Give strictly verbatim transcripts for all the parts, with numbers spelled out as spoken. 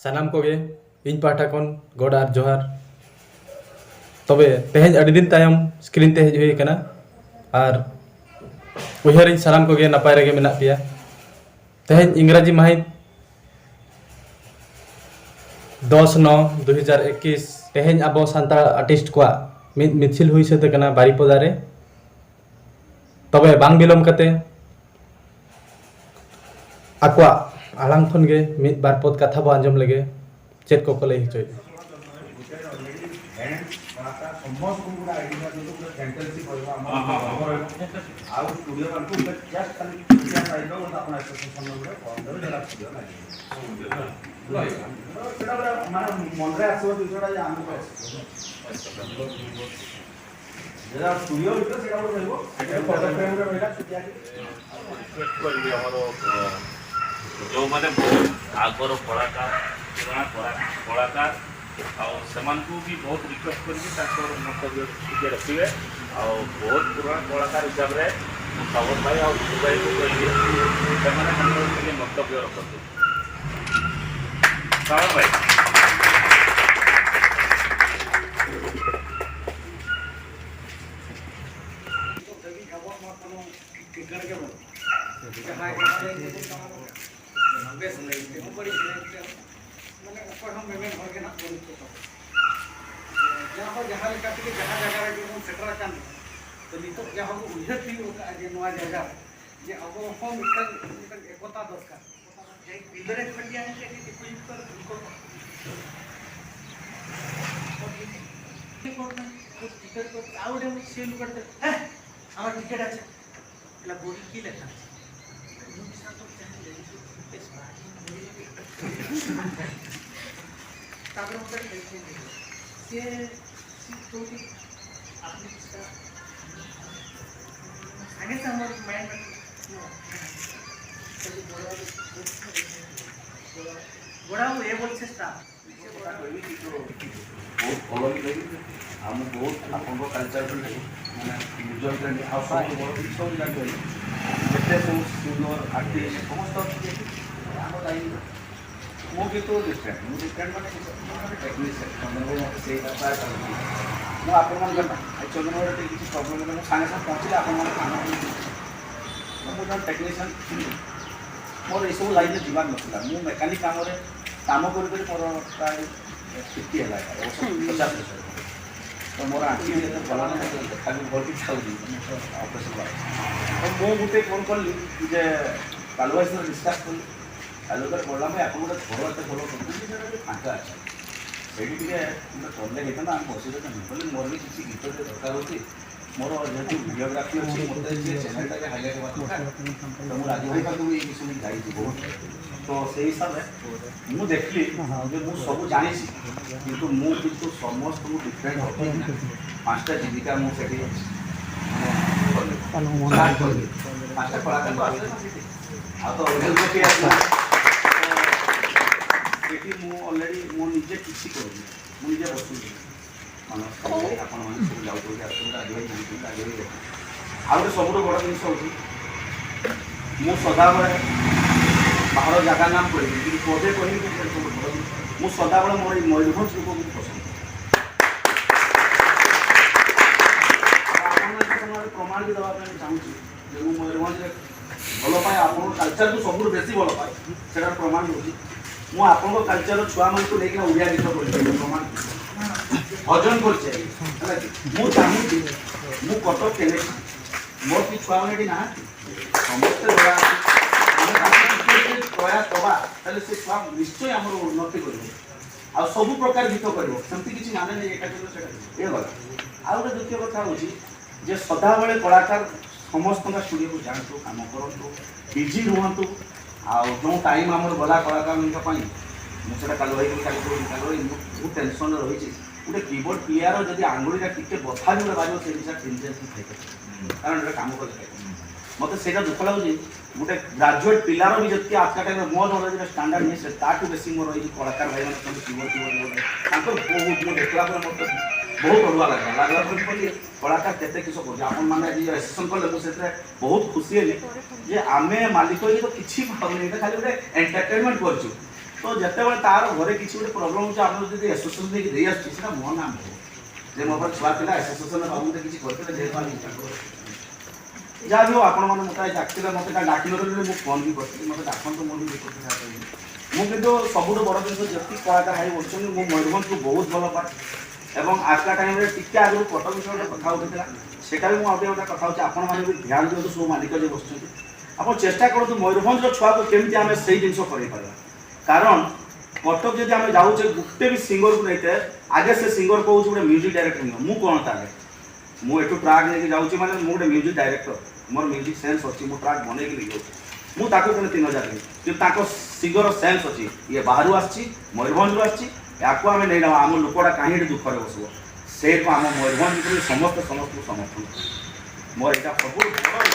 ᱥᱟᱱᱟᱢ ᱠᱚᱜᱮ ᱤᱧ ᱯᱟᱦᱴᱟ ᱠᱷᱚᱱ ᱜᱚᱰ ᱟᱨ ᱡᱚᱦᱟᱨ᱾ ᱛᱚᱵᱮ ᱛᱮᱦᱮᱧ ᱟᱹᱰᱤ ᱫᱤᱱ ᱛᱟᱭᱚᱢ ᱥᱠᱨᱤᱱ ᱛᱮ ᱦᱮᱡ ᱦᱩᱭ ᱟᱠᱟᱱᱟ, ᱟᱨ ᱩᱭᱦᱟᱹᱨᱤᱧ ᱥᱟᱱᱟᱢ ᱠᱚᱜᱮ ᱱᱟᱯᱟᱭ ᱨᱮᱜᱮ ᱢᱮᱱᱟᱜ ᱯᱮᱭᱟ᱾ ᱛᱮᱦᱮᱧ ᱤᱝᱨᱟᱡᱤ ᱢᱟᱹᱦᱤᱛ ᱫᱚᱥ ᱱᱚ ᱫᱩ ᱦᱟᱡᱟᱨ ᱮᱠᱤᱥ, ᱛᱮᱦᱮᱧ ᱟᱵᱚ ᱥᱟᱱᱛᱟᱲ ᱟᱨᱴᱤᱥᱴ ᱠᱚᱣᱟᱜ ᱢᱤᱫ ᱢᱤᱪᱷᱤᱞ ᱦᱩᱭ ᱥᱟᱹᱛ ᱟᱠᱟᱱᱟ ᱵᱟᱨᱤᱯᱚᱫᱟ ᱨᱮ᱾ ᱛᱚᱵᱮ ᱵᱟᱝ ᱵᱤᱞᱚᱢ ᱠᱟᱛᱮ ᱟᱠᱚᱣᱟᱜ ᱟᱲᱟᱝ ᱠᱷᱚᱱ ᱜᱮ ᱢᱤᱫ ᱵᱟᱨ ᱯᱚᱫ ᱠᱟᱛᱷᱟ ᱵᱚ ᱟᱸᱡᱚᱢ ᱞᱮᱜᱮ, ᱪᱮᱫ ᱠᱚᱠᱚ ᱞᱟᱹᱭ ᱦᱚᱪᱚᱭᱮᱫᱟ᱾ ଆଉ ଷ୍ଟୁଡ଼ିଓ ମାନଙ୍କୁ just ଖାଲି ପଇସା ପାଇଲ, ଗୋଟେ ଆପଣ ଏସୋସିଏସନ୍ ଗୋଟେ ବନ୍ଦ ଦେବେ, ସେଟା ଷ୍ଟୁଡ଼ିଓ ଲାଗିବ। ସେଟା ଗୋଟେ ମାନେ ମନରେ ଆସିବ ଜିନିଷଟା ଯେ ଆମକୁ ଆସିବ। ଯେଟା ଷ୍ଟୁଡ଼ିଓ ଭିତରେ ସେଟା ଗୋଟେ ରହିବ, ସେଟା ଫଟୋ ଫ୍ରେମ୍ରେ ରହିଲା, ସେଠି ଆଗେ। ରିକ୍ୱେଷ୍ଟ କରିବି ଆମର, ଅ, ଯେଉଁମାନେ ବହୁତ ଆଗର କଳାକାର, ପୁରୁଣା କଳା-, କଳାକାର, ଆଉ ସେମାନଙ୍କୁ ବି ବହୁତ ରିକ୍ୱେଷ୍ଟ କରିବି ତାଙ୍କର ମନ୍ତବ୍ୟ ଟିକେ ରଖିବେ। ଆଉ ବହୁତ ପୁରୁଣା କଳାକାର ହିସାବରେ ମୁଁ ଶ୍ରବଣ ଭାଇ ଆଉ ବିଜୁ ଭାଇଙ୍କୁ କହିବି, ସେମାନେ ତାଙ୍କର ଟିକେ ମନ୍ତବ୍ୟ ରଖନ୍ତୁ। ଶ୍ରବଣ ଭାଇ। ᱴᱷᱤᱠᱟᱹᱬ ᱜᱮ ᱵᱟᱹᱱᱩᱜ᱾ ᱡᱟᱦᱟᱸᱭ ᱡᱟᱦᱟᱸ ᱞᱟᱹᱭ ᱛᱮᱠᱚ ᱪᱟᱞᱟᱜ ᱠᱟᱱᱟ, ᱵᱮᱥ ᱞᱟᱹᱭ ᱛᱮᱦᱚᱸ ᱵᱟᱹᱲᱤᱡ ᱞᱟᱹᱭ ᱛᱮᱦᱚᱸ, ᱢᱟᱱᱮ ᱚᱠᱚᱭ ᱦᱚᱸ ᱢᱮᱢᱮᱱ ᱦᱚᱲ ᱜᱮ ᱱᱟᱜ ᱵᱟᱹᱱᱩᱜ ᱠᱚ ᱛᱟᱵᱚᱱᱟ᱾ ᱡᱟᱦᱟᱸ ᱦᱚᱸ ᱡᱟᱦᱟᱸ ᱞᱮᱠᱟ ᱛᱮᱜᱮ ᱡᱟᱦᱟᱸ ᱡᱟᱭᱜᱟ ᱨᱮᱜᱮ ᱵᱚᱱ ᱥᱮᱴᱮᱨ ᱟᱠᱟᱱ ᱨᱮᱦᱚᱸ, ᱛᱚ ᱱᱤᱛᱚᱜ ᱡᱟᱦᱟᱸ ᱵᱚᱱ ᱩᱭᱦᱟᱹᱨ ᱛᱤᱭᱳᱜ ᱟᱠᱟᱫᱼᱟ ᱡᱮ ᱱᱚᱣᱟ ᱡᱟᱭᱜᱟ ᱨᱮ ᱡᱮ ᱟᱵᱚ ᱦᱚᱸ ᱢᱤᱫᱴᱟᱝ, ᱢᱤᱫᱴᱟᱝ ᱮᱠᱚᱛᱟ ᱫᱚᱨᱠᱟᱨ᱾ ᱡᱟᱦᱟᱸᱭ ᱯᱤᱞᱟᱹᱨ ᱮ ᱠᱷᱚᱡ ᱜᱮᱭᱟ, ᱮᱱᱠᱷᱟᱱ ᱩᱱᱤ ᱫᱤᱠᱩ ᱧᱩᱛᱩᱢ ᱛᱮ ᱩᱱᱠᱩ ᱠᱚ ᱦᱚᱲ ᱢᱮᱱᱟᱜ ᱠᱚ, ᱴᱤᱠᱤᱴ ᱠᱚ, ᱟᱨ ᱚᱸᱰᱮ ᱢᱤᱫ ᱥᱤᱞ ᱠᱟᱛᱮ, "ᱦᱮᱸ, ᱟᱢᱟᱜ ᱴᱤᱠᱤᱴ ᱟᱪᱪᱷᱟ, ᱛᱟᱦᱞᱮ ᱵᱳᱜᱤ ᱠᱤ ᱞᱮᱠᱷᱟ ᱟᱪᱪᱷᱟ?" ᱩᱱᱤ ᱥᱟᱶ ᱛᱚ ᱡᱟᱦᱟᱸᱭ ᱞᱟᱹᱜᱤᱫ ᱠᱚ ᱵᱮᱥ ᱵᱟᱝ ᱵᱳᱜᱤ ᱞᱟᱹᱜᱤᱫ᱾ ᱛᱟᱨᱯᱚᱨᱮ ᱚᱱᱠᱟ ᱞᱟᱹᱭ ᱠᱮᱫ ᱜᱮ, ᱥᱮ ᱥᱤᱴ ᱠᱚ ᱟᱯᱱᱤ ᱥᱟᱸᱜᱮ ᱥᱟᱸᱜᱮ ᱢᱟᱭᱤᱱᱰ ᱜᱚᱲᱟ ᱮ ᱵᱚᱞ ᱪᱮᱥᱴᱟ। ବହୁତ ଭଲ ବି କହିଲି। ଆଉ ମୁଁ ବହୁତ ଆପଣଙ୍କ କଲଚର ବି, ମାନେ, ମ୍ୟୁଜିୟମ ଫ୍ରେଣ୍ଡ, ଆଉ ସବୁଠୁ ବଡ଼ ଜିନିଷ ବି ଜାଣିପାରିଲି, କେତେ ସବୁ ସିଙ୍ଗର, ଆର୍ଟିଷ୍ଟ ସମସ୍ତେ ଅଛନ୍ତି ଏଠି। ଆମ ଟାଇମ୍ ମୁଁ କିନ୍ତୁ ଡିଫରେଣ୍ଟ, ମୁଁ ଡିଫରେଣ୍ଟ ମାନେ କିଛି, ମୁଁ ଗୋଟେ ଟେକ୍ନିସିଆନ୍, ଚନ୍ଦନଭାଇ ମୋତେ ସେଇ କଥା କହନ୍ତି। ମୁଁ ଆପଣମାନଙ୍କ ପାଇଁ, ଆଜି ଚନ୍ଦନଭାଇର ଟିକେ କିଛି ପ୍ରୋବ୍ଲେମ୍ ହେଲେ ମୁଁ ସାଙ୍ଗେ ସାଙ୍ଗେ ପହଞ୍ଚିଲେ ଆପଣମାନଙ୍କ କାମ କରିବି। ମୁଁ ଜଣେ ଟେକ୍ନିସିଆନ୍, ମୋର ଏସବୁ ଲାଇନ୍ରେ ଯିବାର ନଥିଲା। ମୁଁ ମେକାନିକ୍ କାମରେ କାମ କରି କରି ମୋର ପ୍ରାୟ ଫିଫ୍ଟି ହେଲା, ଅବଶ୍ୟ ପଚାଶ ବର୍ଷ। ତ ମୋର ଆଣ୍ଠୁ ବି ଏତେ ଭଲ ନାହିଁ, ଦେଖା ବି ଭଲ କି ଯାଉଛି ଅପରେସନ୍। ତ ମୁଁ ଗୋଟେ କ'ଣ କଲି ଯେ କାଲୁଆ ସହିତ ଡିସ୍କସ୍ କଲି, କାଲୁଆ ପଡ଼ିଲା, ଭାଇ, ଆପଣ ଗୋଟେ ଘର ଏତେ ଭଲ କରୁଛନ୍ତି, ସେଟା ବି ଫାଙ୍କା ଅଛି, ସେଇଠି ଟିକେ ଗୋଟେ କଲେ ହେଇଥାନ୍ତା, ଆମେ ବସିଲେ ତ। ମୁଁ କହିଲି, ମୋର ବି କିଛି ଗୀତ ଟିକେ ଦରକାର ହେଉଛି, ମୋର ଯେହେତୁ ଭିଡ଼ିଓଗ୍ରାଫି ଅଛି, ମୋତେ ସେ ଚ୍ୟାନେଲଟାକେ ହାଇଲାଇଟ୍ ହେବା ଦରକାର। ତ ମୁଁ ରାଜୁ ଭାଇ ପାଖକୁ ଏଇ ବିଷୟ ନେଇ ଯାଇଛି ବହୁତ। ତ ସେଇ ହିସାବରେ ମୁଁ ଦେଖିଲି ଯେ ମୁଁ ସବୁ ଜାଣିଛି, କିନ୍ତୁ ମୁଁ କିନ୍ତୁ ସମସ୍ତଙ୍କୁ ଡିଫରେଣ୍ଟ ରଖିକିନା ପାଞ୍ଚଟା ଜୀବିକା ମୁଁ ସେଠି ଷ୍ଟାର୍ଟ କଲି। ପାଞ୍ଚଟା କଳାକାର ତ ଆସିଲେ ନା ସେଠି, ଆଉ ତ ଅଲଗା ଲୋକ କେହି ଆସିନାହାନ୍ତି। ସେଠି ମୁଁ ଅଲରେଡ଼ି ମୁଁ ନିଜେ କିଛି କରୁନି, ମୁଁ ନିଜେ ବସୁନି। ମାନସ ଭାଇ, ଆପଣମାନେ ସବୁ ଯାଉଛନ୍ତି, ଆସୁଛନ୍ତି, ରାଜୁ ଭାଇ ଜାଣିଛନ୍ତି, ରାଜୁ ଭାଇ ଦେଖୁଛନ୍ତି। ଆଉ ଗୋଟେ ସବୁଠୁ ବଡ଼ ଜିନିଷ ହେଉଛି, ମୁଁ ସଦାବେଳେ ବାହାର ଜାଗା ନାମ କହିବି, କିନ୍ତୁ ପଦେ କହିବି ଯେ ସେଇଟା ସବୁଠୁ ବଡ଼ ଜିନିଷ। ମୁଁ ସଦାବେଳେ ମୋର ଏଇ ମୟୂରଭଞ୍ଜ ଲୋକଙ୍କୁ ପସନ୍ଦ କରେ। ଆଉ ଆପଣଙ୍କୁ ଏଇ ସମୟରେ ପ୍ରମାଣ ବି ଦେବା ପାଇଁ ମୁଁ ଚାହୁଁଛି ଯେ ମୁଁ ମୟୂରଭଞ୍ଜରେ ଭଲ ପାଏ, ଆପଣଙ୍କ କଲଚରକୁ ସବୁଠୁ ବେଶୀ ଭଲ ପାଏ, ସେଟାର ପ୍ରମାଣ ହେଉଛି। ମୁଁ ଆପଣଙ୍କ କଲଚରର ଛୁଆମାନଙ୍କୁ ନେଇକିନା ଓଡ଼ିଆ ଗୀତ କରିଛି, ଏଇଟା ପ୍ରମାଣ। ଭଜନ କରିଛି ଆଜ୍ଞା, ହେଲା କି? ମୁଁ ଚାହୁଁଛି, ମୁଁ କଟକ କେନେ, ମୋର କି ଛୁଆମାନେ ଏଠି ନାହାନ୍ତି, ସମସ୍ତେ ଦୟା ଅଛି। ଆମେ ତାଙ୍କୁ ଟିକେ ଯଦି ପ୍ରୟାସ ଦେବା, ତାହେଲେ ସେ ଛୁଆ ନିଶ୍ଚୟ ଆମର ଉନ୍ନତି କରିବ, ଆଉ ସବୁ ପ୍ରକାର ଗୀତ କରିବ। ସେମିତି କିଛି ମାନେ ନାହିଁ, ଏଇଟା କରିବ, ସେଇଟା କରିବ, ଇଏ ଗଲା। ଆଉ ଗୋଟେ ଦ୍ୱିତୀୟ କଥା ହେଉଛି ଯେ ସଦାବେଳେ କଳାକାର ସମସ୍ତଙ୍କ ଷ୍ଟୁଡ଼ିଓକୁ ଯାଆନ୍ତୁ, କାମ କରନ୍ତୁ, ବିଜି ରୁହନ୍ତୁ। ଆଉ ଯେଉଁ ଟାଇମ୍ ଆମର ଗଲା କଳାକାରଙ୍କ ପାଇଁ, ମୁଁ ସେଇଟା କାଲୁ ଭାଇକୁ କାଲି କହୁଛି, "କାଲୁ ଭାଇ, ମୁଁ ବହୁତ ଟେନସନ୍ରେ ରହିଛି, ଗୋଟେ କିବୋର୍ଡ ପ୍ଲେୟାର ଯଦି ଆଙ୍ଗୁଳିଟା ଟିକେ ବଥା ବି ଗୋଟେ ବାଜିବ, ସେ ବିଷୟରେ ତିନି ଚାରି ଦିନ ଖାଇପାରିବ, କାରଣ ଏଇଟା କାମ କରିପାରିବ।" ମୋତେ ସେଇଟା ଦୁଃଖ ଲାଗୁଛି। ଗୋଟେ ଗ୍ରାଜୁଏଟ୍ ପିଲାର ବି ଯେତିକି ଆଜିକା ଟାଇମ୍ରେ ମୋ ନଲେଜରେ ଷ୍ଟାଣ୍ଡାର୍ଡ ନାହିଁ, ସେ ତାଠୁ ବେଶୀ ମୋର ଏଇ କଳାକାର ଭାଇମାନେ ଅଛନ୍ତି, କିବୋର୍ଡ କିବୋର୍ଡ କିବୋର୍ଡ, ତାଙ୍କର ବହୁତ, ମୁଁ ଦେଖିଲା ପରେ ମୋତେ ବହୁତ ଅଡ଼ୁଆ ଲାଗିଲା। ଲାଗିଲା ପରେ କହିଲି, କଳାକାର କେତେ କିସ କରୁଛି। ଆପଣମାନେ ଆଜି ରେଜିଷ୍ଟ୍ରେସନ୍ କଲେ, ମୁଁ ସେଥିରେ ବହୁତ ଖୁସି ହେଲି ଯେ ଆମେ ମାଲିକ ଇଏ ତ କିଛି ପାଉନି, ଏଇଟା ଖାଲି ଗୋଟେ ଏଣ୍ଟରଟେନମେଣ୍ଟ କରିଛୁ। ତ ଯେତେବେଳେ ତାର ଘରେ କିଛି ଗୋଟେ ପ୍ରୋବ୍ଲେମ ହଉଛି, ଆପଣ ଯଦି ଆସୋସିଏସନ ଦେଇକି ଦେଇ ଆସୁଛି, ସେଟା ମୋ ନାମ ହବ ଯେ ମୋ ପାଖରେ ଛୁଆ ଥିଲା, ଆସୋସିଏସନ ବାବୁ ମତେ କିଛି କରିଥିଲେ, ଯେହେତୁ ଆମେ ଇନକମ୍ କରୁ। ଯାହା ବି ହଉ, ଆପଣମାନେ ମତେ ଆଜି ଡାକିଥିଲେ, ମତେ କାଲି ଡାକିନଥିଲେ, ମୁଁ ଫୋନ ବି କରିଥିଲି, ମତେ ଡାକନ୍ତୁ, ମୁଁ ବି ରିପୋର୍ଟ ଦେବା ପାଇଁ। ମୁଁ କିନ୍ତୁ ସବୁଠୁ ବଡ଼ ଜିନିଷ, ଯେତିକି କଳାକାର ଭାଇ ବସୁଛନ୍ତି, ମୁଁ ମୟୂରଭଞ୍ଜକୁ ବହୁତ ଭଲ ପାଏ ଏବଂ ଆସିଲା ଟାଇମରେ ଟିକେ ଆଗରୁ କଟକ ବିଷୟରେ ଗୋଟେ କଥା ଉଠିଥିଲା, ସେଟା ବି ମୁଁ ଆଉ ଟିକେ ଗୋଟେ କଥା ହଉଛି, ଆପଣମାନେ ବି ଧ୍ୟାନ ଦିଅନ୍ତୁ, ସବୁ ମାଲିକ ଯେ ବସୁଛନ୍ତି, ଆପଣ ଚେଷ୍ଟା କରନ୍ତୁ ମୟୂରଭଞ୍ଜର ଛୁଆକୁ କେମିତି ଆମେ ସେଇ ଜିନିଷ କରେଇ ପାରିବା। କାରଣ କଟକ ଯଦି ଆମେ ଯାଉଛେ, ଗୋଟେ ବି ସିଙ୍ଗରକୁ ନେଇତେ, ଆଗେ ସେ ସିଙ୍ଗର କହୁଛି ଗୋଟେ ମ୍ୟୁଜିକ ଡାଇରେକ୍ଟର ନିଅ। ମୁଁ କ'ଣ ତାହେଲେ? ମୁଁ ଏଠୁ ଟ୍ରାକ୍ ନେଇକି ଯାଉଛି ମାନେ ମୁଁ ଗୋଟେ ମ୍ୟୁଜିକ ଡାଇରେକ୍ଟର, ମୋର ମ୍ୟୁଜିକ ସେନ୍ସ ଅଛି, ମୁଁ ଟ୍ରାକ୍ ବନେଇକି ନେଇଯାଉଛି। ମୁଁ ତାକୁ ପୁଣି ତିନି ହଜାର ଦେବି, କିନ୍ତୁ ତାଙ୍କ ସିଙ୍ଗରର ସେନ୍ସ ଅଛି, ଇଏ ବାହାରୁ ଆସିଛି, ମୟୂରଭଞ୍ଜରୁ ଆସିଛି, ୟାକୁ ଆମେ ନେଇନେବା, ଆମ ଲୋକଟା କାହିଁ ଏଠି ଦୁଃଖରେ ବସିବ? ସେଇଠୁ ଆମ ମୟୂରଭଞ୍ଜ ଭିତରେ ସମସ୍ତେ ସମସ୍ତଙ୍କୁ ସମର୍ଥନ କରିବେ। ମୋର ଏଇଟା ସବୁଠୁ ବଡ଼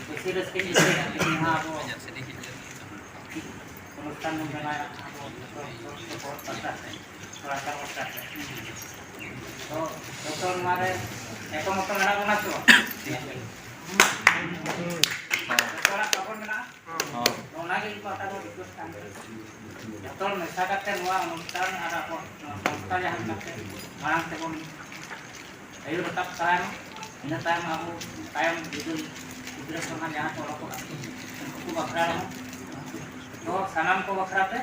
ᱠᱩᱥᱤ ᱨᱟᱹᱥᱠᱟᱹᱧ ᱵᱩᱡᱷᱟᱹᱣ ᱮᱫᱟ, ᱛᱮᱦᱮᱧ ᱱᱚᱣᱟ ᱟᱵᱚ ᱚᱱᱩᱥᱴᱷᱟᱱ ᱵᱚᱱ ᱵᱮᱱᱟᱣᱮᱫᱼᱟ, ᱟᱵᱚ ᱡᱚᱛᱚ ᱦᱚᱲ ᱠᱚ ᱯᱟᱦᱴᱟ ᱥᱮᱫ, ᱥᱚᱨᱠᱟᱨ ᱯᱟᱦᱴᱟ ᱥᱮᱫ᱾ ᱛᱚ, ᱡᱚᱛᱚ ᱱᱚᱣᱟ ᱨᱮ ᱮᱠᱢᱚᱛᱚ ᱢᱮᱱᱟᱜ ᱵᱚᱱᱟ ᱥᱮ ᱵᱟᱝ? ᱡᱚᱛᱚ ᱦᱚᱲᱟᱜ ᱥᱟᱯᱳᱨᱴ ᱢᱮᱱᱟᱜᱼᱟ? ᱛᱚ, ᱚᱱᱟᱜᱮ ᱤᱧ ᱯᱟᱦᱴᱟ ᱠᱷᱚᱱ ᱨᱤᱠᱩᱭᱮᱥᱴ ᱛᱟᱦᱮᱱ ᱠᱟᱱᱟ, ᱡᱚᱛᱚ ᱦᱚᱲ ᱢᱮᱥᱟ ᱠᱟᱛᱮ ᱱᱚᱣᱟ ᱚᱱᱩᱥᱴᱷᱟᱱ ᱟᱨ ᱟᱵᱚ ᱱᱚᱣᱟ ᱥᱚᱝᱥᱛᱷᱟ ᱡᱟᱦᱟᱸ ᱞᱮᱠᱟᱛᱮ ᱢᱟᱲᱟᱝ ᱛᱮᱵᱚᱱ ᱟᱹᱭᱩᱨ ᱨᱟᱠᱟᱵ ᱛᱟᱭᱚᱢ, ᱤᱱᱟᱹ ᱛᱟᱭᱚᱢ ᱟᱵᱚ ᱛᱟᱭᱚᱢ ᱵᱤᱫᱟᱹᱞ ᱜᱤᱫᱽᱨᱟᱹ ᱠᱚ ᱱᱟᱦᱟᱜ ᱡᱟᱦᱟᱸ ᱠᱚ ᱚᱰᱚᱠᱚᱜᱼᱟ, ᱩᱱᱠᱩ ᱵᱟᱠᱷᱨᱟ ᱨᱮᱦᱚᱸ, ᱛᱚ ᱥᱟᱱᱟᱢ ᱠᱚ ᱵᱟᱠᱷᱨᱟ ᱛᱮ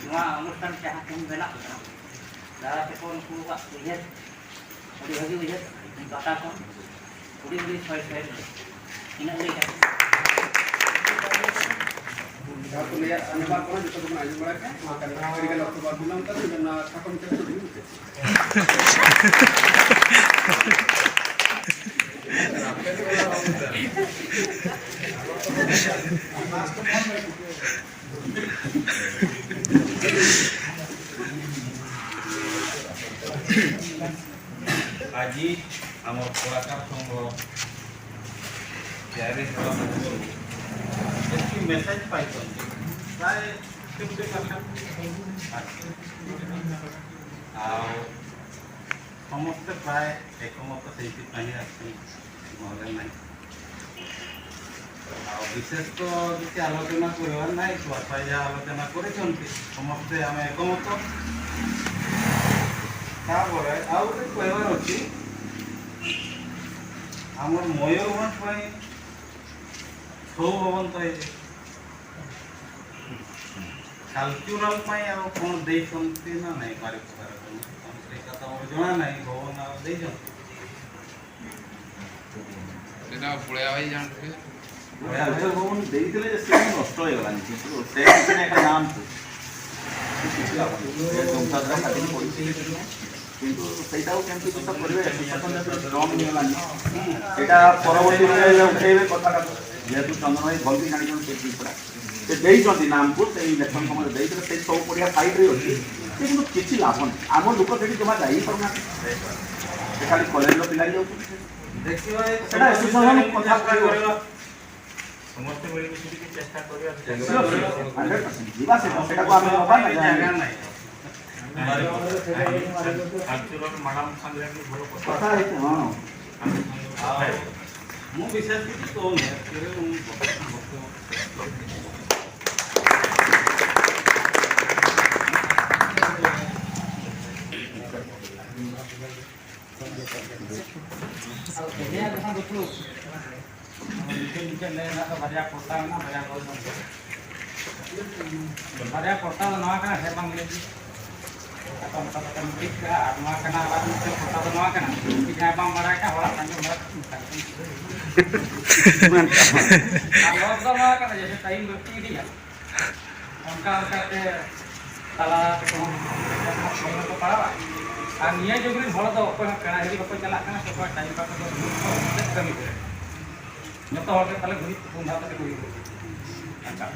ᱱᱚᱣᱟ ᱚᱱᱩᱥᱴᱷᱟᱱ ᱡᱟᱦᱟᱸ ᱛᱮᱦᱮᱧ ᱵᱮᱱᱟᱜ ᱠᱟᱱᱟ, ᱫᱟᱫᱟ ᱛᱟᱠᱚ ᱱᱩᱠᱩᱣᱟᱜ ᱩᱭᱦᱟᱹᱨ ᱟᱹᱰᱤ ᱵᱷᱟᱹᱜᱤ ᱩᱭᱦᱟᱹᱨ, ᱤᱧ ᱯᱟᱦᱴᱟ ᱠᱷᱚᱱ ᱟᱹᱰᱤ ᱟᱹᱰᱤ ᱥᱚᱭ ᱥᱚᱭ ᱤᱱᱟᱹᱜ ᱞᱟᱹᱭ ᱠᱟᱛᱮ᱾ ᱡᱟᱦᱟᱸ ᱠᱚ ᱞᱟᱹᱭᱟ, ᱥᱟᱱᱟᱢᱟᱜ ᱠᱚ ᱡᱚᱛᱚ ᱜᱮᱵᱚᱱ ᱟᱸᱡᱚᱢ ᱵᱟᱲᱟ ᱠᱮᱫᱟ᱾ ᱱᱚᱣᱟ ᱠᱟᱨᱚᱱ ᱟᱹᱰᱤ ᱜᱟᱱ ᱚᱠᱛᱚ ᱵᱟᱝ ᱦᱩᱭ ᱞᱮᱱ ᱛᱟᱵᱚᱱᱟ, ᱚᱱᱟ ᱥᱟᱠᱟᱢ ᱪᱟᱞ ᱛᱮ ᱦᱩᱭᱩᱜ ᱛᱮ᱾ ଆଜି ଆମର କଳାକାର ସଂଘ ତିଆରି ହେବା ପୂର୍ବରୁ ଯେତିକି ମେସେଜ ପାଇଛନ୍ତି, ପ୍ରାୟ ଫିଫ୍ଟି ପରସେଣ୍ଟ। ଆଉ ସମସ୍ତେ ପ୍ରାୟ ଏକମତ ସେଇଥିପାଇଁ ଆସିଛନ୍ତି, ନହେଲେ ନାହିଁ। ଆଉ ବିଶେଷ ତ କିଛି ଆଲୋଚନା କରିବାର ନାହିଁ, ଛୁଆ ଭାଇ ଯାହା ଆଲୋଚନା କରିଛନ୍ତି, ସମସ୍ତେ ଆମେ ଏକମତ। ତାପରେ ଆଉ ଗୋଟେ କହିବାର ଅଛି, ଆମର ମୟୂରଭଞ୍ଜ ପାଇଁ ଛଉ ଭବନ ତ ହେଇଛି, କଲଚୁରାଲ ପାଇଁ ଆଉ କ'ଣ ଦେଇଛନ୍ତି ନା ନାହିଁ ବାରିପଦାର? ସେଇଟା ତ ଆମର ଜଣା ନାହିଁ, ଭବନ ଆଉ ଦେଇଛନ୍ତି? ସେଟା ପଳେଇବା ଭାଇ ଜାଣୁଥିବେ। ପଳେଇବା ଭାଇ। ଭବନ ଦେଇଥିଲେ ଯେ ସେ ନଷ୍ଟ ହେଇଗଲାଣି, କିନ୍ତୁ ସେ କିଛି ନାହିଁ, ଏଟା ନାମକୁ। କିଛି ଲାଭ ନାହିଁ। ସେ ଟଙ୍କା ଦ୍ୱାରା ଖାଲି ପଇସା। କିନ୍ତୁ ସେଇଟାକୁ କେମିତି କିସ କରିବେ, ଏସୋସିଏସନ ଯେତେବେଳେ ଷ୍ଟ୍ରଙ୍ଗ ହେଇଗଲାଣି, ସେଇଟା ପରବର୍ତ୍ତୀ ଉଠେଇବେ କଥାଟା। ଯେହେତୁ ଚନ୍ଦନ ଭାଇ ଭଲ ବି ଜାଣିଛନ୍ତି ସେ ଜିନିଷଟା, ସେ ଦେଇଛନ୍ତି ନାମକୁ, ସେଇ ଇଲେକ୍ସନ ସମୟରେ ଦେଇଥିଲେ, ସେଇ ସବୁ ପଡ଼ିଆ ସାଇଡ୍ରେ ଅଛି। ସେ କିନ୍ତୁ କିଛି ଲାଭ ନାହିଁ, ଆମ ଲୋକ ସେଠି ଜମା ଯାଇ ହିଁ ପାରୁନାହାନ୍ତି। ସେ ଖାଲି କଲେଜର ପିଲା ହିଁ ଯାଉଛନ୍ତି। ଦେଖିବା, ଏ ସେଟା ସମସ୍ତେ ଏସୋସିଏସନ ମିଳିମିଶି କଥା ଚେଷ୍ଟା କରିବା। କରିବା। ସମସ୍ତେ ମିଳିମିଶି ଟିକେ ଚେଷ୍ଟା କରିବା। Sure, sure, hundred percent. ଯିବା, ସେଟା, ସେଟାକୁ ଆମେ ନବା ନା, ଜାଗା ନାହିଁ। କାଲଚୁରାଲ ମ୍ୟାଡାମ ସାଙ୍ଗରେ ବି ଭଲ କଥା। କଥା ହେଇଛି, ହଁ। ଆଉ ମୁଁ ବିଶେଷ କିଛି କହୁନି, actually ମୁଁ ᱱᱤᱡᱮ ᱱᱤᱡᱮ ᱞᱟᱹᱭ ᱨᱮᱱᱟᱜ ᱫᱚ ᱵᱟᱨᱭᱟ ᱯᱚᱨᱫᱟ ᱢᱮᱱᱟᱜᱼᱟ, ᱵᱟᱨᱭᱟ ᱜᱚᱞ ᱢᱮᱱᱟᱜᱼᱟ᱾ ᱵᱟᱨᱭᱟ ᱯᱚᱨᱫᱟ ᱫᱚ ᱱᱚᱣᱟ ᱠᱟᱱᱟ, ᱦᱮᱸ ᱵᱟᱝ ᱞᱟᱹᱭ ᱜᱮ᱾ ᱟᱫᱚ ᱚᱱᱠᱟ ᱠᱟᱛᱮ ᱢᱤᱫᱴᱤᱡ ᱠᱟᱜᱼᱟ, ᱟᱨ ᱱᱚᱣᱟ ᱠᱟᱱᱟ, ᱟᱨ ᱢᱤᱫᱴᱮᱱ ᱯᱚᱨᱫᱟ ᱫᱚ ᱱᱚᱣᱟ ᱠᱟᱱᱟ᱾ ᱡᱟᱦᱟᱸᱭ ᱵᱟᱝ ᱵᱟᱲᱟᱭ ᱠᱷᱟᱱ ᱦᱚᱲᱟᱜ ᱟᱸᱡᱚᱢ ᱵᱟᱲᱟ ᱠᱟᱛᱮ ᱢᱮᱛᱟ ᱠᱚ᱾ ᱟᱨ ᱞᱚᱥ ᱫᱚ ᱱᱚᱣᱟ ᱠᱟᱱᱟ, ᱡᱮᱭᱥᱮ ᱴᱟᱭᱤᱢ ᱵᱟᱹᱲᱛᱤ ᱤᱫᱤᱭᱟ, ᱚᱱᱠᱟ ᱚᱱᱠᱟ ᱛᱮ ᱛᱟᱞᱟ ᱛᱮᱠᱚ ᱦᱚᱸ ᱠᱚ ᱯᱟᱲᱟᱣᱟ᱾ ᱟᱨ ᱱᱤᱭᱟᱹ ᱡᱩᱜᱽ ᱨᱮᱱ ᱦᱚᱲ ᱫᱚ ᱚᱠᱚᱭ ᱦᱚᱸ ᱯᱮᱲᱟ ᱦᱤᱨᱤ ᱵᱟᱠᱚ ᱪᱟᱞᱟᱜ ᱠᱟᱱᱟ, ᱥᱮ ᱚᱠᱚᱭ ᱴᱟᱭᱤᱢ ᱵᱟᱠᱚ ᱪᱮᱫ ᱠᱟᱹᱢᱤ ᱠᱚᱨᱮ᱾ ᱡᱚᱛᱚ ᱦᱚᱲ ᱜᱮ ᱛᱟᱦᱞᱮ ᱜᱩᱨᱤᱡ ᱛᱩᱯᱩᱱ ᱫᱷᱟᱣ ᱠᱟᱛᱮ ᱠᱚ ᱦᱩᱭᱩᱜᱼᱟ᱾